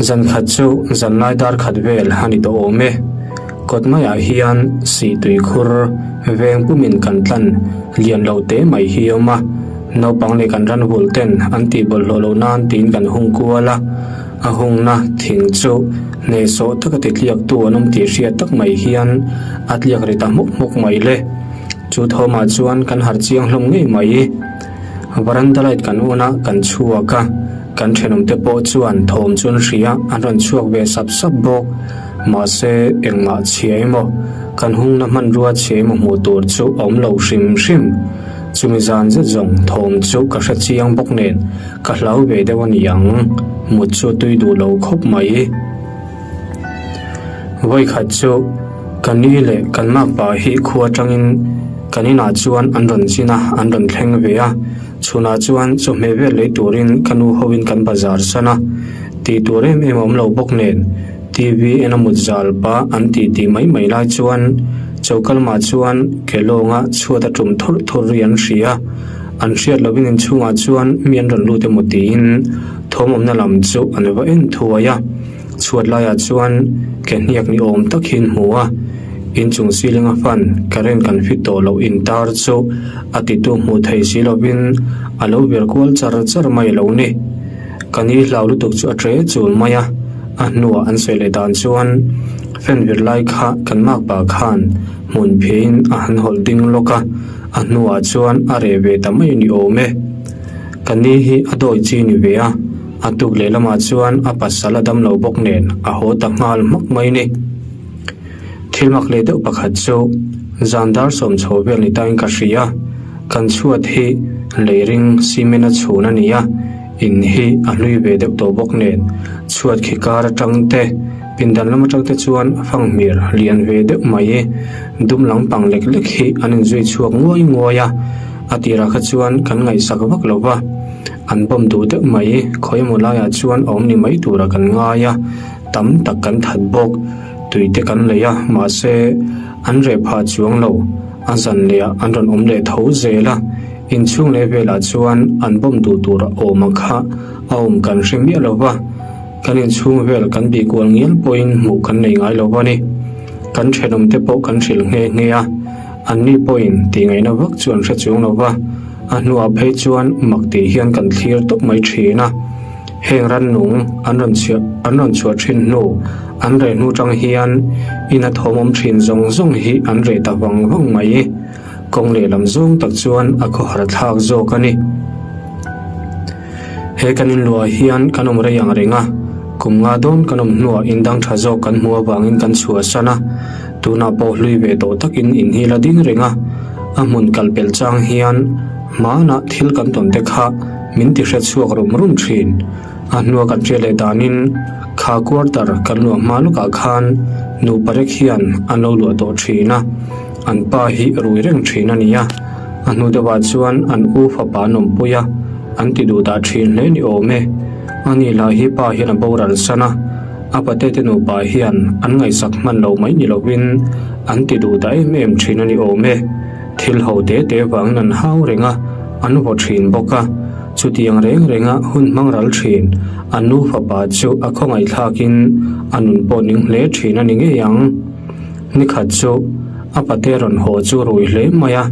Zan khat chu zanlai dar khat vel a ni tawh awm e. Kawt maiah hian sih tui khur veng pumin kan tlan lian lo te mai hi a awm a. Naupang leh kan ran vulh ten an tih bawlhhlawh loh nan tiin kan hung kual a. A hungna thing chu hnehsawh taka ti tliaktu an awm tih hriat tak mai hian a tliak ri ta hmawk hmawk mai le. Chu thawmah chuan kan harh chiang hlawm ngei mai. Varanda light kan on a, kan chhuak a, kan thenawmte pawh chuan thawm chu an hria, an rawn chhuak ve sap sap bawk. Mahse, engmah chhia emaw, kan hungna hmanrua chhia emaw hmuh tur chu a awm lo hrim hrim. Chumi zan zet zawng thawm chu ka hre chiang bawk nen, ka hlau ve deuh a ni ang, mut chu a tui duh lo khawp mai. Vawikhat chu ka ni leh kan makpa hi khua atangin kan inah chuan an rawn chin a, an rawn thleng ve a. Chhunah chuan chawhmeh vel lei turin ka nu hoin kan bazar san a, tih tur em em a awm lo bawk nen TV en a mut zal pah an tih tih mai mai lai chuan choka lamah chuan ke lawnga chhuat a tum thurh thurh ri an hria. An hriat lovin inchhungah chuan mi an rawn lut emaw tiin thawm awmna lam chu an va en thuai a. Chhuat laiah chuan ke hniak ni awm tak hi an hmu a, inchung ceiling a fan current kan fit tawh loh intar chu a titu hmuh thei si lovin a lo vir kual char char mai lo ni. Ka ni hlau lutuk chu a tre chul mai a, a hnuah an sawi leh dan chuan fan vir lai kha kan makpa khan hmun phiahin a han hawlh ding lawk a, a hnuah chuan a reh ve ta mai ni awm e. Ka ni hi a dawi chi ni ve a. A tuk leh lamah chuan a pasal a dam lo bawk nen a haw ta nghal hmak mai ni. Thil mak leh deuh pakhat chu zan dar sawm chho vel ni tain ka hria, kan chhuat hi lei ring cement a chhun a ni a, in hi a hlui ve deuh tawh bawk nen chhuat khi kar atang te pindan lam atang te chuan fanghmir lian ve deuh mai dum lampang lek lek hi an inzui chhuak nguai nguai a, a tirah kha chuan kan ngaihsak vak lo va. An bawm duh deuh mai, khawi emaw laiah chuan a awm ni mai tura kan ngai a, tam tak kan that bawk. Tui te kan lei a, mahse an reh phah chuang lo, a zan leh ah an rawn awm leh tho zel a, inchhung leh velah chuan an bawm duh tur a awm ang kha a awm kan hre miah lo va, kan inchhung vel kan bih kual ngial pawhin hmuh kan nei ngai lo va ni. Kan thenawm te pawh kan hrilh nghe nghe a. Anni pawhin tihngaihna vak chu an hre chuang lo va, a hnuah phei chuan mak tih hian kan thlir tawp mai thin a. Heng rannung an rawn chhiah an rawn chhuah thin hnu, an reh hnu tang hian ina thawm awm thin zawng zawng hi an reh ta vang vang mai. Kawng lehlam zawng tak chuan a khawhar thlak zawk a ni. He kan inluah hian kan awm rei ang reng a, kum nga dawn kan awm hnuah in dang tha zawk kan hmuh avangin kan chhuahsan a, tunah pawh hlui ve tawh takin in hi la ding reng a, a hmun kal pelh chang hian hmanah thil kan tawn te kha min ti hre chhuak rum rum thin. A hnua kan hriat leh danin kha quarter kan luah hma lawkah khan nupa rek hian an lo luah tawh thin a, an pa hi rui reng thin a ni a. A hnu deuhah chuan an u fapa an awmpui a, an ti duh dah thin hle ni awm e. Ani lah hi pa hian a boral san a, a pate te nupa hian an ngaihsak hman lo mai ni lovin an ti duh dah em em thin a ni awm e. Thil ho te te vangin an hau reng a, an vaw thin bawk a. Chutiang reng renga hun hmang ral thin an nu fapa chu a khawngaihthlakin a nun pawh ning hle thin a ni ngei ang. Nikhat chu a pate rawn haw chu rui hle mai a,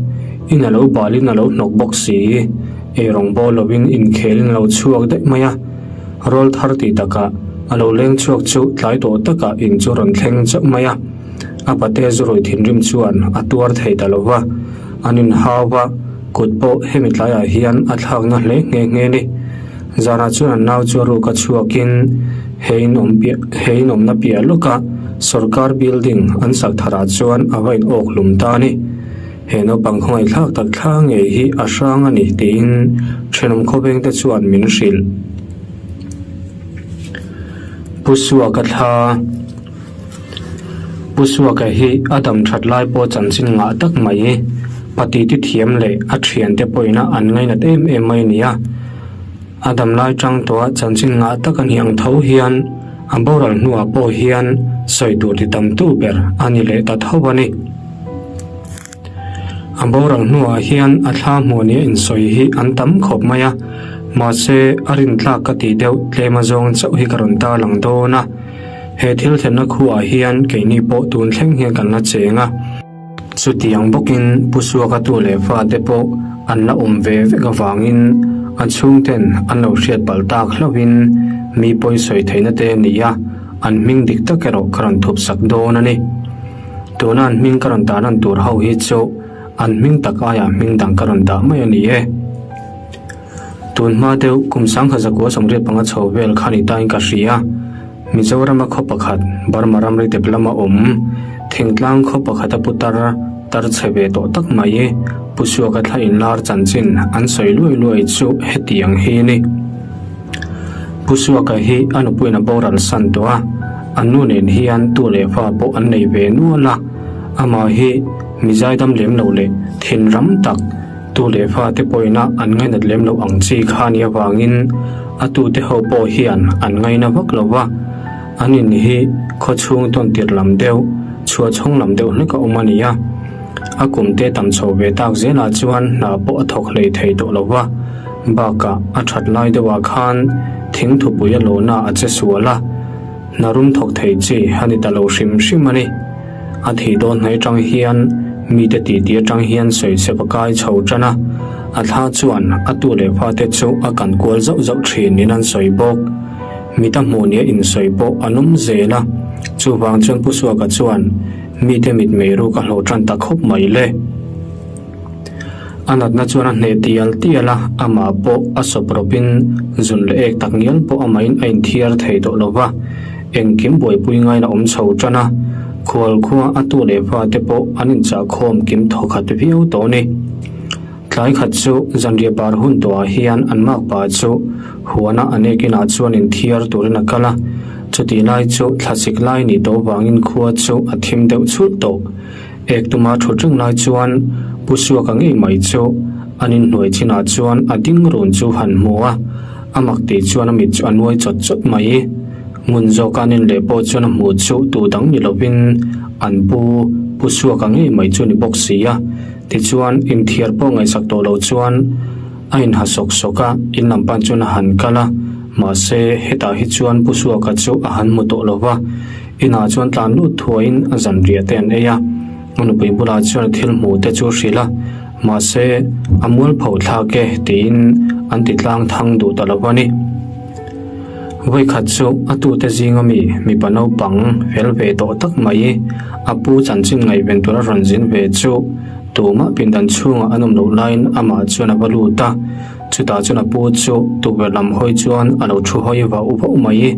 in a lo balin a lo hnawk bawk si. Eirawng bawl lovin inkhelin a lo chhuak daih mai a, rawl thar tih takah a lo leng chhuak chu tlai tawh takah in chu rawn thleng chauh mai a. A pate zurui thinrim chuan a tuar thei ta lo va, an inhau va, kut pawh hemi tlaiah hian a thlakna hle nghe nghe ni. Zanah chuan an nau chu a ruk a chhuakin he in awm piah he in awmna piah lawka sorkar building an sak tharah chuan a va in awk hlum ta a ni. He naupang khawngaihthlak tak thla ngei hi a hrang a ni tiin thenawm khawvengte chuan min hrilh. Pu Suaka thla Pu Suaka hi a dam that lai pawh chanchin ngah tak mai pati ti thiam leh a thiante pawhina an ngainat em em mai a ni a. A dam lai tang tawha chanchin ngah tak a nih ang tho hian a boral hnuah pawh hian sawi tur ti tam tu ber a ni leh ta tho a ni. A boral hnuah hian a thla hmuh nia insawi hi an tam khawp mai a, mahse a rintlak ka tih deuh tlem azawng chauh hi ka rawn tarlang dawn a. He thil thlenna khuaah hian keini pawh tun thleng hian kan la cheng a. Chutiang bawkin Pu Suaka tu leh fate pawh an la awm ve vek avangin a chhungten an lo hriat palh tak hlauhin mi pawi sawi theihna te a ni a, an hming dik tak erawh ka rawn thup sak dawn a ni. Tuna an hming ka rawn tarlan tur ho hi chu an hming tak aiah hming dang ka rawn dah mai a ni e. Tun hma deuh kum sangkhat zakua 85 chho vel kha ni tain ka hria. Mizorama khaw pakhat Burma ramri dep lama awm thingtlang khaw pakhata putar tar chhe ve tawh tak mai Pu Suaka thla inlar chanchin an sawi luai luai chu hetiang hi a ni. Pu Suaka hi a nupuiin a boral san tawh a, an nu nen hian tu leh fa pawh an nei ve nual a, amah hi mi zaidam lem lo leh thinram tak, tu leh fa te pawhina an ngainat lem loh ang chi kha nia vangin a tute ho pawh hian an ngaina vak lo va, an in hi khaw chhung tawn tirh lam deuh, chhuah chhawng lam deuh hlek a awm a ni a. A kum te tam chho ve tak zelah chuan hna pawh a thawk hlei thei tawh lo va, bakah a that lai deuhah khan thing thupui a lawhna a che sual a, hna rum thawk thei chi a ni ta lo hrim hrim a ni. A thih dawn hnaih atang hian mite titi atang hian sawichep a kai chho tan a, a thla chuan a tu leh fate chu a kan kual zauh zauh thin niin an sawi bawk. Mita hmuh nia insawi pawh an awm zel a, chuvang chuan Pu Suaka chuan Mite mitmei ruk a hlawh tan ta khawp mai le. A natna chuan a hneh tial tial a, amah pawh a sawp rawpin zun leh ek tak ngial pawh amahin a inthiar thei tawh lo va, engkim buaipui ngaiin a awm chho tan a, khual khua a tu leh fate pawh an inchahkhawm kim thawkhat viau tawh a ni. Tlai khat chu zanriah bar hun tawhah hian an makpa chu huana a nek inah chuan inthiar turin a kal a, chutih lai chu thlasik lai nih tawh vangin khua chu a thim deuh chhulh tawh. Ek tuma thut reng lai chuan Pu Suaka ngei mai chu an inhnuai chinah chuan a ding run chu han hmu a, a mak tih chuan a mit chu a nuai chawt chawt mai. Ngun zawka an inleh pawh chuan a hmuh chu tu dang ni lovin an pu Pu Suaka ngei mai chu ni bawk si a. Tichuan, inthiar pawh ngaihsak tawh lo chuan a inha sawk sawk a, in lam pan chuan a han kal a, mahse, hetah hi chuan Pu Suaka chu a han hmu tawh lo va, inah chuan tlan lut thuaiin a zanriah te an ei a, a nupui bulah chuan a thil hmuh te chu a hrilh a, mahse, a mualpho thlak e tiin an ti tlang thang duh ta lo va ni. Vawikhat chu a tute zinga mi mipa naupang fel ve tawh tak mai a pu chanchin ngaihven tura rawn zin ve chu tumah pindan chhungah an awm loh laiin amah chuan a va lut a, chutah chuan a pu chu tukverh lam hawi chuan a lo thu hawi vauh vauh mai.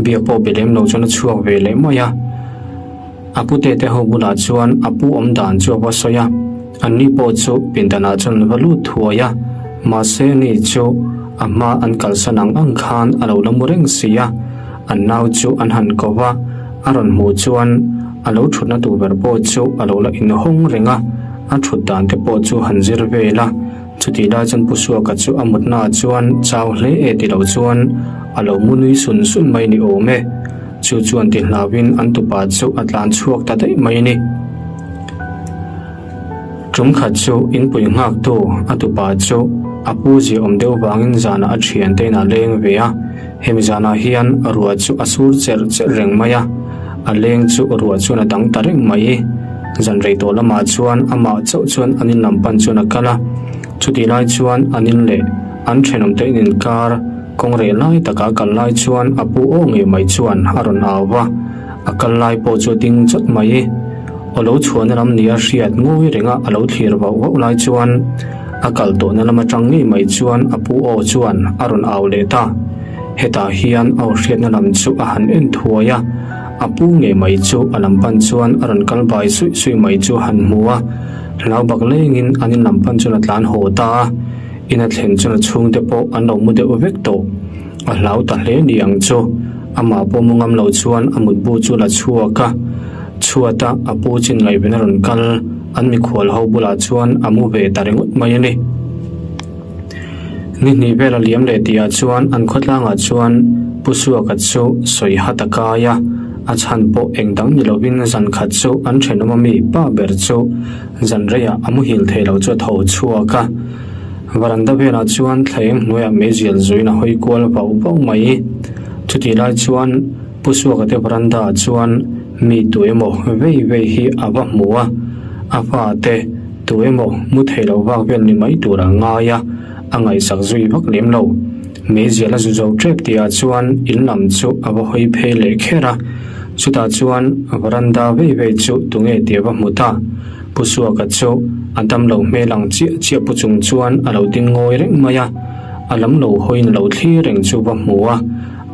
Biak pawh be lem lo chuan a chhuak ve leh mai a. A pute te ho bulah chuan a pu awm dan chu a va sawi a, anni pawh chu pindanah chuan an va lut thuai a, mahse ani chu a hma an kalsan ang ang khan a lo la mu reng si a, an nau chu an han ko va, a rawn hmuh chuan a lo thutna tur ber pawh chu a lo la inhawng reng a, a thut dan te pawh chu han zir vel a, chutih lai chuan Pu Suaka chu a mutnaah chuan chau hle e ti lo chuan a lo mu nui sun sun mai ni awm e. Chu chuan ti hlauhin an tupa chu a tlan chhuak ta daih mai a ni. Tum khat chu inpui nghaktu a tupa chu a pu ziah awm deuh vangin zanah a thiante in a leng ve a, hemi zanah hian ruah chu a sur cherh cherh reng mai a, a leng chu ruah chuan a dang ta reng mai. Zan rei tawh lamah chuan amah chauh chuan an in lam pan chuan a kal a, chutih lai chuan an in leh an thenawmte in inkar, Kawng reh lai taka kal lai chuan a pu aw ngei mai chuan a rawn au va, a kal lai pawh chu a ding chawt mai. Aw lo chhuahna lam nia hriat ngawi renga a lo thlir vauh vauh lai chuan a kal tawhna lam atang ngei mai chuan a pu aw chuan a rawn au leh ta. Hetah hian aw hriatna lam chu a han en thuai a, a pu ngei mai chu a lam pan chuan a rawn kal bai suih suih mai chu a han hmu a, hlau bak lengin an in lam pan chuan a tlan haw ta a, in a thlen chuan a chhungte pawh an lo mu deuh vek tawh. A hlau ta hle ni ang chu, amah pawh mu ngam lo chuan a mutbu chu la chhuak a, chhuata a pu chin ngaihven a rawn kal, an mikhual ho bulah chuan a mu ve ta ringawt mai a ni. Ni hnih vel a liam leh tihah chuan an khawtlangah chuan Pu Suaka chu sawi hat a kai a, a chhan pawh eng dang ni lovin zan khat chu an thenawm ami pa ber chu zan reiah a muhil thei lo chu a tho chhuak a. Varanda velah chuan thlaeng hnuaiah meizial zuiin a hawi kual vauh vauh mai. Chutih lai chuan Pu Suaka te varanda ah chuan mi tu emaw vei vei hi a va hmu a, a fate tu emaw mu thei lo vak vel ni mai tur a ngai a, a ngaihsak zui vak lem lo. Meizial a zu zo tep tihah chuan in lam chu a va hawi phei leh kher a, chutah chuan varanda vei vei chu tunge tih a va hmu ta. Pu Suaka chu a damlo hmel ang chiah chiah pu chung chuan a lo ding ngawi reng mai a, a lam lo hawiin a lo thlir reng chu va hmu a,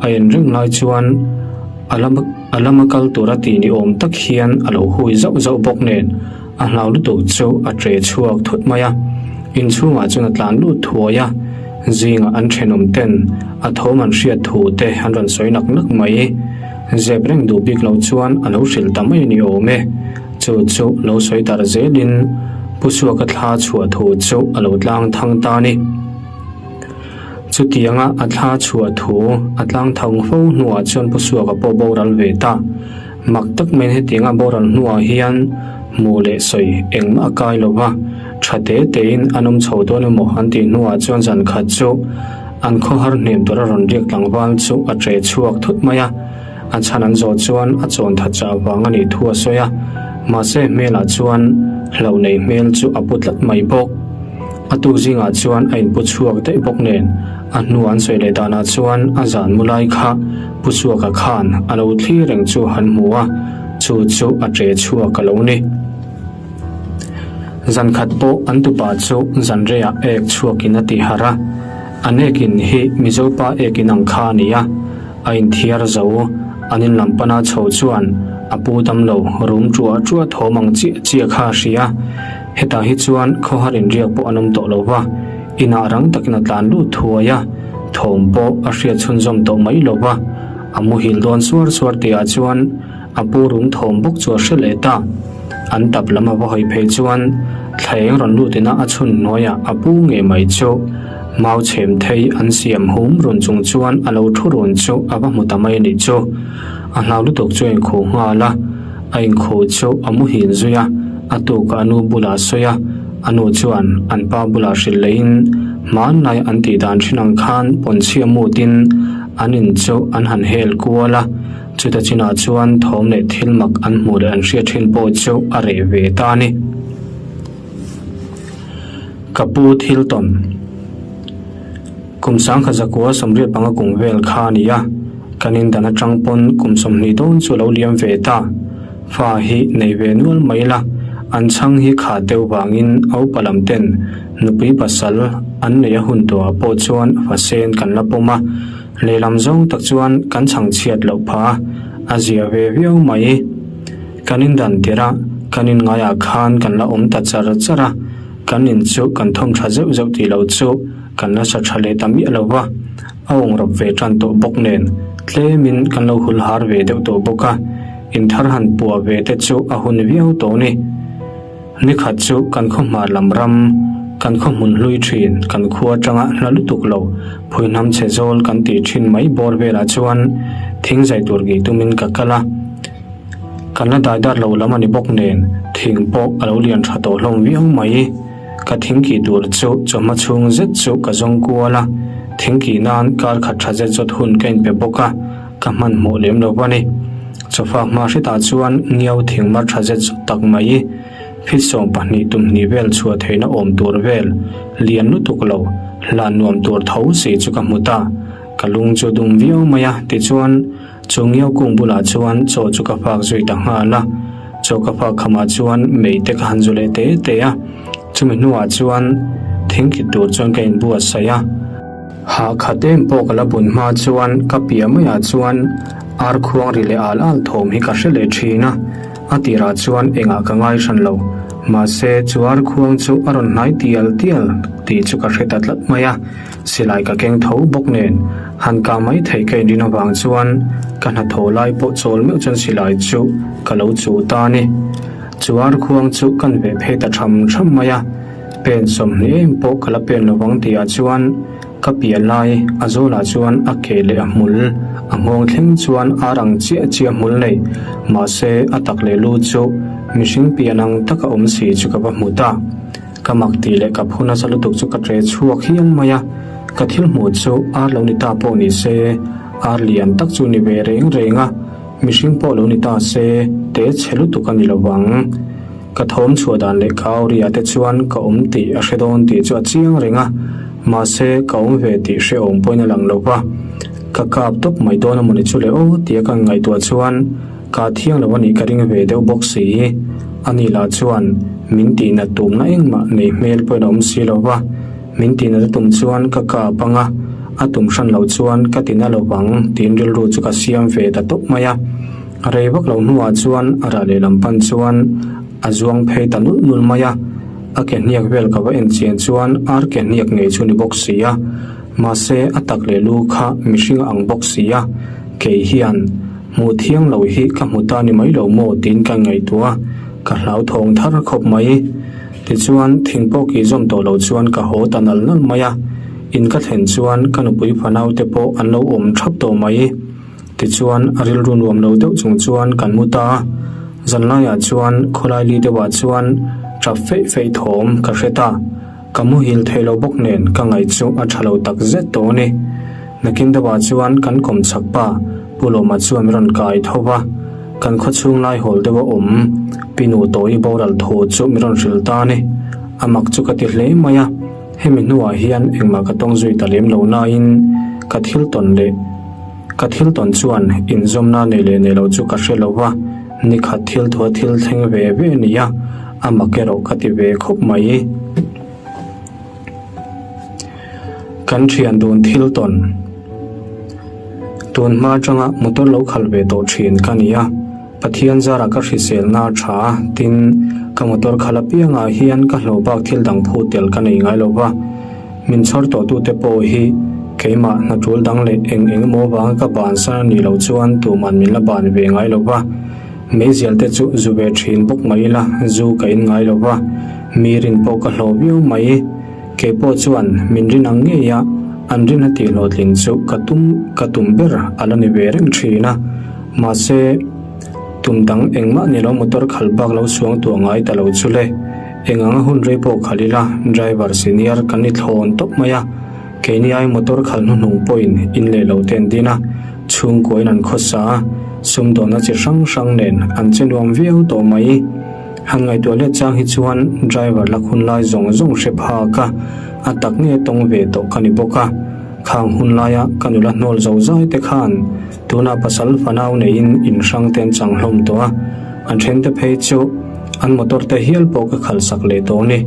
a en reng lai chuan a lam a lama kal tura tih ni awm tak hian a lo hui zauh zauh bawk nen a hlau lutuk chu a ṭe chhuak thut mai a, inchhungah chuan a tlan lut thuai a, zingah an ṭhenawm ten a thawm an hriat thu te an rawn sawi nak nak mai. Zep reng duh bik lo chuan a lo hrilh ta mai a ni awm e. Chu chu lo sawi darh zelin Pu Suaka thla chhuah thu chu a lo tlang thang ta a ni. Chutianga a thla chhuah thu a tlang thang fo hnuah chuan Pu Suaka pawh boral ve ta. Mak tak maiin hetianga boral hnuah hian hmuh leh sawi engmah a kai lo va, tha te tein an awm chho dawn emaw an tih hnuah chuan zan khat chu an khawhar hnem tura rawn riak tlangval chu a ṭe chhuak thut mai a. A chhan an zawh chuan a chawn tha chah vang a nih thu a sawi a, mahse hmelah chuan hlauh nei hmel chu a pu tlat mai bawk. A tuk zingah chuan a inpu chhuak daih bawk nen, a hnu an sawi leh danah chuan a zan mu lai kha Pu Suaka khan a lo thlir reng chu han hmu a, chu chu a ṭe chhuak a lo ni. Zan khat pawh an tupa chu zan reiah ek chhuakin a ti harh a, an ekin hi Mizopa ekin ang kha a ni a, A inthiar zo, an in lam pana chho chuan a pu dam lo rum ṭuah ṭuah thawm ang chiah chiah kha a hria. Hetah hi chuan khawhar inriak pawh an awm tawh lo va, inah rang takin a tlan lut thuai a, thawm pawh a hriat chhunzawm tawh mai lo va, a muhil dawn suar suar tihah chuan A pu rum thawm bawk chu a hre leh ta. An tap lam a va hawi phei chuan thlaeng rawn lut ina a chhun hnuaiah a pu ngei mai chu mau chhem thei an siam hum run chung chuan a lo thu run chu a va hmu ta mai a nih chu. A hlau lutuk chu a inkhuh nghal a, a inkhuh chu a muhil zui a, a tukah a nu bulah a sawi a, a nu chuan an pa bulah hrilh leiin hmanlai an tih dan thin ang khan pawnchhia mutin an in chu an han hel kual a. Chuta chinah chuan thawm leh thil mak an hmuh leh an hriat thin pawh chu a reh ve ta a ni. Ka pu thil tawn Kum sangkhat zakua 85 kum vel kha a ni a, kan indan atang pawn kum 20 dawn chu a lo liam ve ta. Fa hi nei ve nual mai la, an chhang hi khat deuh vangin a upa lam ten nupui pasal an nei a hun tawhah pawh chuan fa sen kan la pawm a, Lehlam zawng tak chuan kan chhang chhiat loh phah a, a zia ve viau mai. Kan indan tirh a, kan inngaiah khan kan la awm ta char char a, kan in chu kan thawm tha zeuh zeuh tih loh chu kan la sa tha leh ta miah lo va, a awng rawp ve tan tawh bawk nen tlemin kan lo hul har ve deuh tawh bawk a, in thar han puah ve te chu a hun viau tawh ni. Nikhat chu kan khaw hmar lam ram, kan khaw hmun hlui thin, kan khua atanga hla lutuk lo, phuihnam chhe zawl kan tih thin mai bawr velah chuan thing zai tur ngei tumin ka kal a. Kan la dai dar lo lam a ni bawk nen thing pawh a lo lian tha tawh hlawm viau mai. Ka thing kih tur chu chawhma chhung zet chu ka zawng kual a, thing kih nan kar khat tha zet zawt hun ka inpe bawk a, ka hmanhmawh lem lo a ni. Chawfak hma hretah chuan ngiau thing mar tha zet zawt tak mai, fit 12 tum hnih vel chhuah theihna awm tur vel, lian lutuk lo, hlan nuam tur tho si chu ka hmu ta. Ka lung chu dum viau mai a, tichuan chu ngiau kung bulah chuan chaw chu ka fak zui ta nghal a. Chaw ka fak khamah chuan mei te ka han zu leh te te a, chumi hnuah chuan thingkit tur chuan ka inbuatsaih a. Hah khat em pawh ka la bun hma chuan ka piah maiah chuan ar khuang ri leh al al thawm hi ka hre leh thin a, a tirah chuan engah ka ngai hran lo. Mahse chu ar khuang chu a rawn hnai tial tial tih chu ka hre ta tlat mai a, silai ka keng tho bawk nen han kah mai theih ka inrin avang chuan ka hnathawh lai pawh chawl meuh chuan silai chu ka lo chuh ta a ni. Chu ar khuang chu kan veh phei ta tham tham mai a. Pen 20 em pawh ka la pen lo vang tihah chuan ka piah lai a zawlah chuan a ke leh a hmul a nghawng thleng chuan ar ang chiah chiah hmul nei mahse a tak leh lu chu mihring pian ang taka awm si chu ka va hmu ta. Ka mak tih leh ka phu nasa lutuk chu ka ṭe chhuak hial mai a, ka thil hmuh chu ar lo ni ta pawh ni se ar lian tak chu ni ve reng reng a, mihring pawh lo ni ta se te chhe lutuk a ni lo vang. Ka thawm chhuah dan leh ka au ri ah te chuan ka awm tih a hre dawn tih chu a chiang reng a, mahse ka awm ve tih hrehawm pawhin a lang lo va. Ka kap tawp mai dawn a mawni chu le aw tia ka ngaihtuah chuan ka thiang lo a nih ka ring ve deuh bawk si. Ani lah chuan min tihnat tumna engmah nei hmel pawhin a awm si lo va, min tihnat a tum chuan ka kap ang a, a tum hran loh chuan ka tina lo vang tiin rilru chu ka siam ve ta tawp mai a. A rei vak lo hnuah chuan a rah lehlam pan chuan a zuang phei ta nulh nulh mai a, a ke hniak vel ka va en chian chuan ar ke hniak ngei chu ni bawk si a, mahse a tak leh lu kha mihring a ang bawk si a, kei hian hmuh thiang lo hi ka hmu ta ni mai lo maw tiin ka ngaihtuah a, ka hlauthawng thar khawp mai. Tichuan thing pawh kih zawm tawh lo chuan ka haw ta nal nal mai a, in ka thlen chuan ka nupui fanau te pawh an lo awm thap tawh mai. Tichuan, a rilru nuam lo deuh chung chuan kan mu ta a, zanlaiah chuan khawlai li deuhah chuan tap feih feih thawm ka hre ta. Ka muhil thei lo bawk nen ka ngaih chu a tha lo tak zet tawh a ni. Nakin deuhah chuan kan kawm chak pa Pu Lawma chuan min rawn kai tho va, kan khawchhung lai hawl deuh a awm Pi Nu Tawi boral thu chu min rawn hrilh ta a ni. A mak chu ka ti hle mai a, hemi hnuah hian engmah ka tawng zui ta lem lo nain ka thil tawn leh Ka thil tawn chuan inzawmna nei leh nei lo chu ka hre lo va, nikhat thil thua thil thleng ve ve a ni a, a mak erawh ka ti ve khawp mai. Kan thian dun thil tawn Tun hma atanga motor lo khalh ve tawh thin ka ni a, Pathian zara ka hriselna a tha a, tin, ka motor khalh apiangah hian ka hlawh bak thil dang phut tel ka nei ngai lo va. Min chhawr tawhtute pawh hi keimah hna tul dang leh eng eng emaw vanga ka bansan a nih loh chuan tuman min la ban ve ngai lo va. Meizial te chu zu ve thin bawk mai ila zu ka in ngai lo va, mi rin pawh ka hlawh viau mai. Kei pawh chuan min rin ang ngei a, an rin a tih hlawhtlin chu ka tum ka tum ber a la ni ve reng thin a. Mahse, tum dang engmah ni lo motor khalh bak lo suang tuah ngai ta lo chu le. Eng anga hun rei pawh khalh ila driver senior kan ni thlawn tawp mai a, keini ai motor khalh hnuhnung pawhin in leh lo te an din a, chhungkuain an khawsa a, sumdawnna chi hrang hrang nen an che nuam viau tawh mai. Han ngaihtuah let chang hi chuan driver lak hun lai zawng zawng hre phak a, a tak nge tawng ve tawh ka ni bawk a, khang hun laia ka nula hnawl zo zai te khan tunah pasal fanau neiin in hrang te an chang hlawm tawh a, an then te phei chu An motor te hial pawh ka khalh sak leh tawh ni.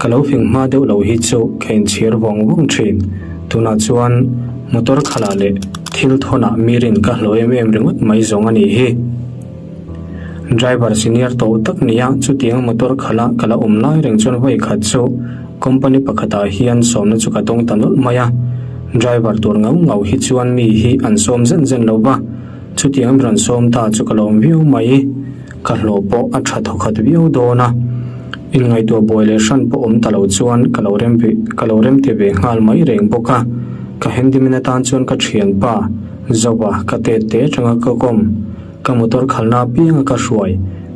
Ka lo fing hma deuh lo hi chu ka inchhir vawng vawng thin. Tunah chuan motor khalah leh thil thawnah mi rin ka hlawh em em ringawt mai zawng a nih hi. Driver senior tawh tak nia chutiang motor khalah ka la awm lai reng chuan vawi khat chu company pakhatah hian sawmna chu ka dawng ta nawlh mai a. Driver tur ngau ngau hi chuan mi hi an sawm zen zen lo va, chutiang mi rawn sawm ta chu ka lawm viau mai. Ka hlawh pawh a tha thawkhat viau dawn a, inngaihtuah buai leh hran pawh awm ta lo chuan ka lo rem ve ka lo rem ti ve nghal mai reng bawk a. Ka handyman atan chuan ka thianpa Zova ka tet te atanga ka kawm, ka motor khalhna apianga ka hruai,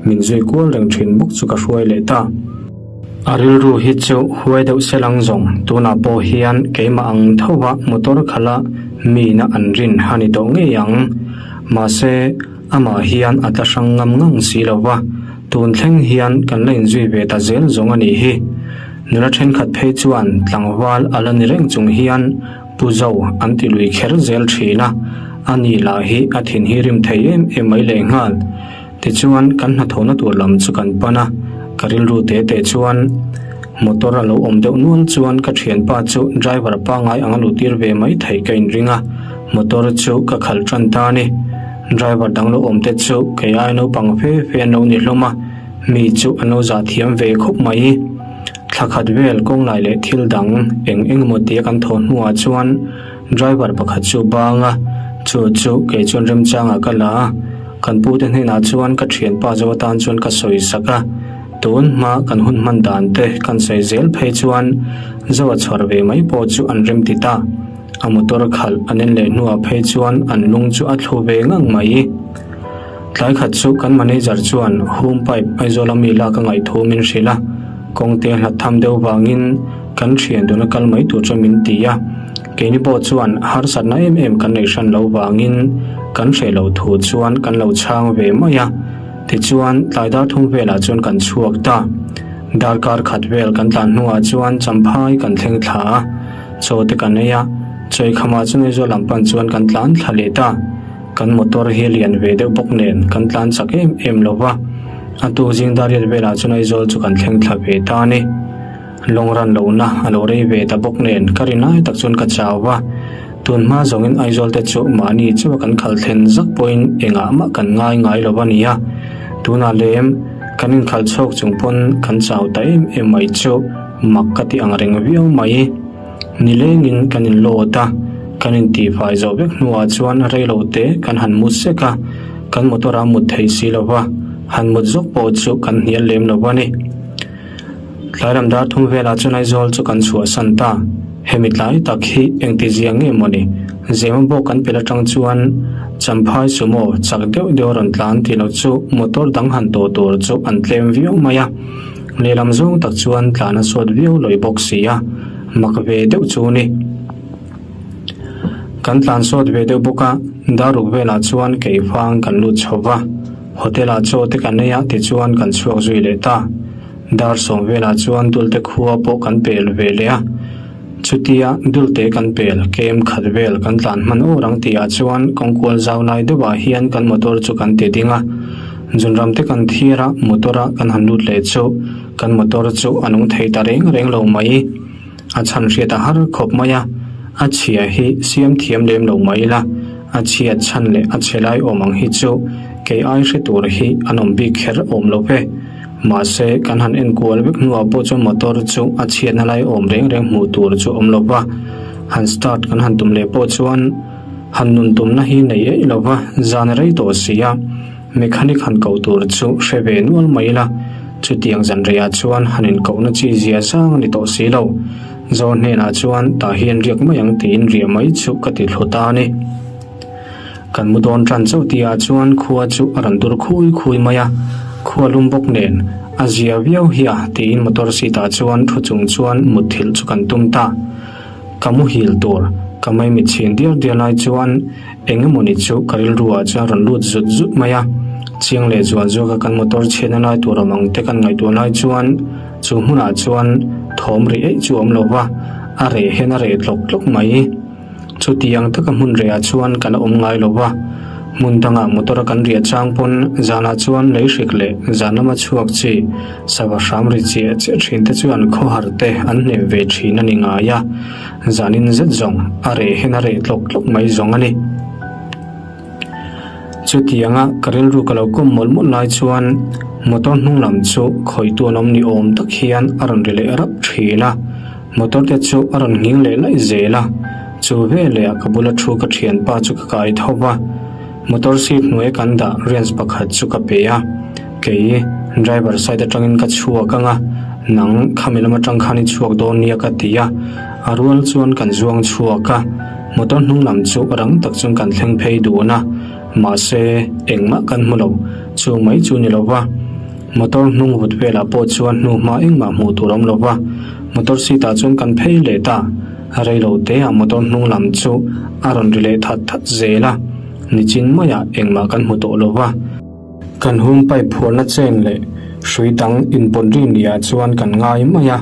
min zui kual reng thin bawk chu ka hruai leh ta. A rilru hi chu huai deuh se lang zawng, tunah pawh hian keimah ang tho va motor khalha mina an rin a ni tawh ngei ang. Mahse. Amah hian a tla hrang ngam ngang si lo va, tun thleng hian kan la inzui ve ta zel zawng a nih hi. Nula thenkhat phei chuan tlangval a la ni reng chung hian Pu Zo an ti lui kher zel thin a, a ni lah hi a thin hi rim thei em em mai lehnghal. Tichuan, kan hnathawhna tur lam chu kan pan a, ka rilru te te chuan motor a lo awm deuh nual chuan ka thianpa chu driver pangngai anga luhtir ve mai theih ka inring a, motor chu ka khalh tan ta a ni. Driver dang lo awm te chu kei ai naupang fe fe an lo ni hlawm a, mi chu an lo zah thiam ve khawp mai. Thla khat vel kawnglai leh thil dang eng eng emaw tia kan thawh hnuah chuan driver pakhat chu bang a, chu chu kei chuan remchangah ka la a, kan pute hnenah chuan ka thianpa zo atan chuan ka sawi sak a, tun hma kan hun hman dan te kan sawi zel phei chuan zo a chhuar ve mai pawh chu an rem ti ta. A motor khalh an en leh hnuah phei chuan an lung chu a thlu ve ngang mai. Tlai khat chu kan manager chuan home pipe Aizawl a mi lak a ngaih thu min hrilh a, kawngte hlat tham deuh vangin kan thian duna kal mai tur chuan min ti a. Keini pawh chuan harsatna em em kan nei hran lo vangin kan hreh loh thu chuan kan lo chhang ve mai a. Tichuan tlai dar thum velah chuan kan chhuak ta. Darkar khat vel kan tlan hnuah chuan Champhai kan thleng thla a. Chaw te kan ei a, Chawikhamah chuan Aizawl lam pan chuan kan tlan thla leh ta. Kan motor hi lian ve deuh bawk nen kan tlan chak em em lo va, a tuk zing dar riat velah chuan Aizawl chu kan thleng thla ve ta a ni. Lawng ran lohna a lo rei ve ta bawk nen ka ri lai tak chuan ka chau va, tun hma zawngin Aizawl te chu mahni chauha kan khalh thlen zak pawhin engah mah kan ngai ngai lo va nia. Tunah lem kan inkhalh chhawk chung pawn kan chau ta em em mai chu. Mak ka ti ang reng viau mai. Nilengin kan in load a, kan in tihfai zawh vek hnuah chuan reilo te kan han mut sek a, kan motor a mut thei si lo va, han mut zawk pawh chu kan hnial lem lo a ni. Tlailam dar thum velah chuan Aizawl chu kan chhuahsan ta. Hemi tlai tak hi engti zia nge mawni? Zema bawk kan pel atang chuan Champhai Sumo chak deuh deuh a rawn tlan tih loh chu motor dang han tawh tur chu an tlem viau mai a. Lehlam zawng tak chuan tlan a suat viau lawih bawk si a, mak ve deuh chu ni. Kan tlan suat ve deuh bawk a, daruk velah chuan keifang kan lut chho va, hotel ah chaw te kan ei a tichuan kan chhuak zui leh ta. Dar sawm velah chuan Dulte khua pawh kan pel ve leh a, chutia Dulte kan pel kem khat vel kan tlan hman awr ang tihah chuan kawngkual zau lai deuhah hian kan motor chu kan ti ding a. Zunram te kan thir a, motor a kan han lut leh chu kan motor chu a nung thei ta reng reng lo mai. A chhan hriat a har khawp mai a, a chhia hi siam thiam lem lo mai ila, a chhiat chhan leh a chhe lai awm ang hi chu kei ai hre tur hi an awm bik kher awm lo ve. Mahse, kan han enkual vek hnuah pawh chuan motor chu a chhiatna lai awm reng reng hmuh tur chu awm lo va, han start kan han tum leh pawh chuan han nun tumna hi nei eih lo va, zan a rei tawh si a. Mechanic han koh tur chu hre ve nual mai ila, chutiang zan reiah chuan han inkohna chi zia zang a ni tawh si lo. Zo hnenah chuan tah hian riak mai ang tiin riah mai chu ka ti thlu ta a ni. Kan mu dawn tan chauh tihah chuan khua chu a rawn dur khui khui mai a, khua lum bawk nen a zia viau hi a tiin motor seat ah chuan thu chung chuan mutthilh chu kan tum ta. Ka muhil tur ka maimit chhin diar diar lai chuan Eng emawni chu ka rilru ah chuan rawn lut zut zut mai a, chiang leh zual zawk a kan motor chhiatna lai tur awm ang te kan ngaihtuah lai chuan chu hmunah chuan thawm ri eih chu a awm lo va, a reh hian a reh tlawk tlawk mai. Chutiang taka hmun reh ah chuan ka la awm ngai lo va, hmun dangah motor a kan riah chang pawn zanah chuan lei hrik leh zan lama chhuak chi sava hram ri chiah chiah thin te chuan khawhar te an hnem ve thin a ni ngai a. Zanin zet zawng a reh hian a reh tlawk tlawk mai zawng a ni. Chutianga ka rilru ka lo kawm mawlh mawlh lai chuan motor hnung lam chu khawitu an awm ni awm tak hian a rawn ri leh rap thin a, motor te chu a rawn nghing leh laih zel a. Chu veleh ah ka bula thu ka thianpa chu ka kai tho va. Motor seat hnuai kan dah wrench pakhat chu ka pe a, kei driver side atangin ka chhuak ang a, nang khami lam atang khan i chhuak dawn nia ka ti a, a rual chuan kan zuang chhuak a, motor hnung lam chu rang tak chuan kan thleng phei dun a, mahse engmah kan hmu lo, chu mai chu ni lo va, motor hnung vut velah pawh chuan hnu hma engmah hmuh tur a awm lo va, motor seat ah chuan kan phei leh ta. A rei lo te ah motor hnung lam chu a rawn ri leh that that zel a, nichin maiah engmah kan hmu tawh lo va. Kan hum pipe phuarna chen leh hrui dang inpawt ri ni ah chuan kan ngai mai a,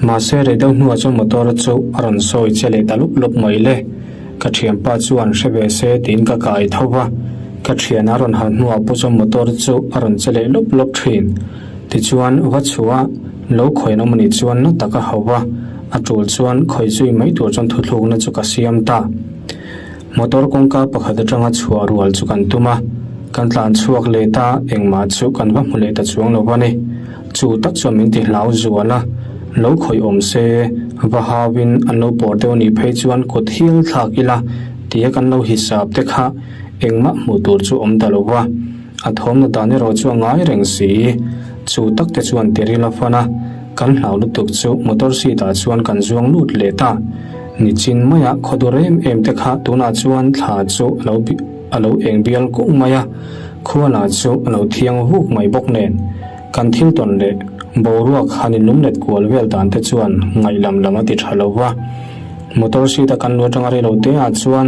mahse rei deuh hnuah chuan motor chu a rawn sawi che leh ta lup lup mai le. Ka thianpa chuan hre ve se tiin ka kai tho va. Ka thian a rawn harh hnuah pawh chuan motor chu a rawn che leh lawp lawp thin. Tichuan, va chhuah lo khawiin awm anih chuan na tak a hauh va, a tul chuan khawi zui mai tur chuan thuthlukna chu ka siam ta. Motor kawngka pakhat atanga chhuah rual chu kan tum a, kan tlan chhuak leh ta, engmah chu kan va hmu leh ta chuang lo a ni. Chu tak chuan min ti hlau zual a, lo khawih awm se, va hauin an lo pawr deuh anih phei chuan kut hial thlak ila tia kan lo hisap te kha engmah hmuh tur chu awm ta lo va. A thawmna dan erawh chu a ngai reng si. Chu tak te chuan tiril a fan a, kan hlau lutuk chu motor seat ah chuan kan zuang lut leh ta. Nichin maia khaw dur em em te kha tunah chuan thla chu a lo a lo eng bial kung mai a, khua lah chu a lo thiang vuk mai bawk nen. Kan thil tawn leh boruak han inlum let kual vel dan te chuan ngaih lam lam a ti tha lo va. Motor seat a kan lu atanga rei lo te ah chuan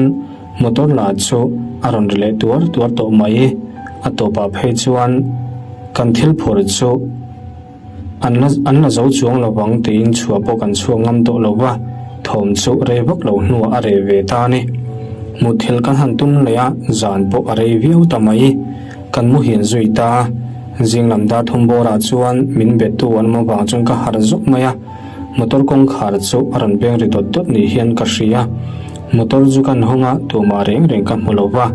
Motor lah chu a rawn ri leh tuar tuar tawh mai. A tawpah phei chuan kan thil phur chu an la an la zo chuang lo vang tiin chhuah pawh kan chhuak ngam tawh lo va, thawm chu rei vak lo hnuah a reh ve ta a ni. Mutthilh kan han tum leh a, zan pawh a rei viau ta mai. Kan muhil zui ta a, zing lam dar thum bawrah chuan min bettu an awm avang chuan ka harh zawk mai a. Motor kawngkhar chu a rawn beng ri dawt dawt ni hian ka hria. Motor chu kan hawng a, tumah reng reng ka hmu lo va.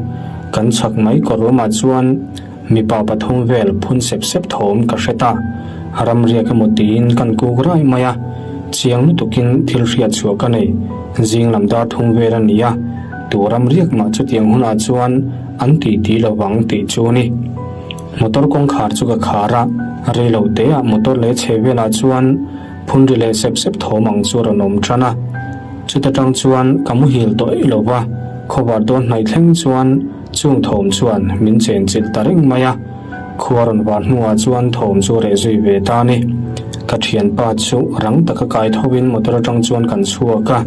Kan chhak mai kawr ruamah chuan mipa pathum vel phun sep sep thawm ka hre ta. Ramriak emaw tiin kan kuk rai mai a, chiang lutukin thil hriat chhuah ka nei. Zing lam dar thum vel a ni a, tu ramriak mah chutiang hunah chuan an tih ti lo vang tih chu a ni. Motor kawngkhar chu ka khar a, rei lo teah motor leh chhe velah chuan phun ri leh sep sep thawm ang chu a rawn awm tan a. Chuta tang chuan ka muhil tawh eih lo va, khawvar dawn hnaih thleng chuan chung thawm chuan min chen chilh ta reng mai a. Khua rawn var hnuah chuan thawm chu a reh zui ve ta a ni. Ka thianpa chu rang taka kai thovin motor atang chuan kan chhuak a.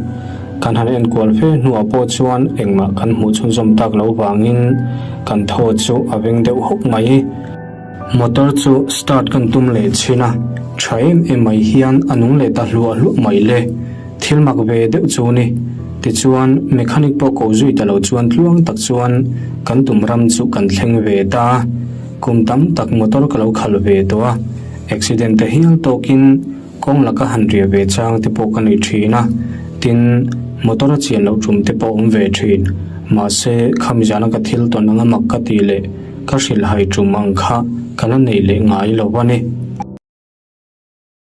Kan han enkual fe hnuah pawh chuan engmah kan hmuh chhunzawm tak lo vangin kan thaw chu a veng deuh hawk mai. Motor chu start kan tum leh chhin a, tha em em mai hian a nung leh ta hluah hluah mai le. Thil mak ve deuh chu ni. Tichuan, mechanic pawh ko zui ta lo chuan tluang tak chuan kan tum ram chu kan thleng ve ta. Kum tam tak motor ka lo khalh ve tawh a, accident te hial tawkin, Kawng laka han riah ve chang te pawh ka nei thin a, tin, motor a chian loh tum te pawh awm ve thin. Mahse, khami zana ka thil tawn anga mak ka tih leh ka hrilhhai tum ang kha ka la neih leh ngai lo a ni.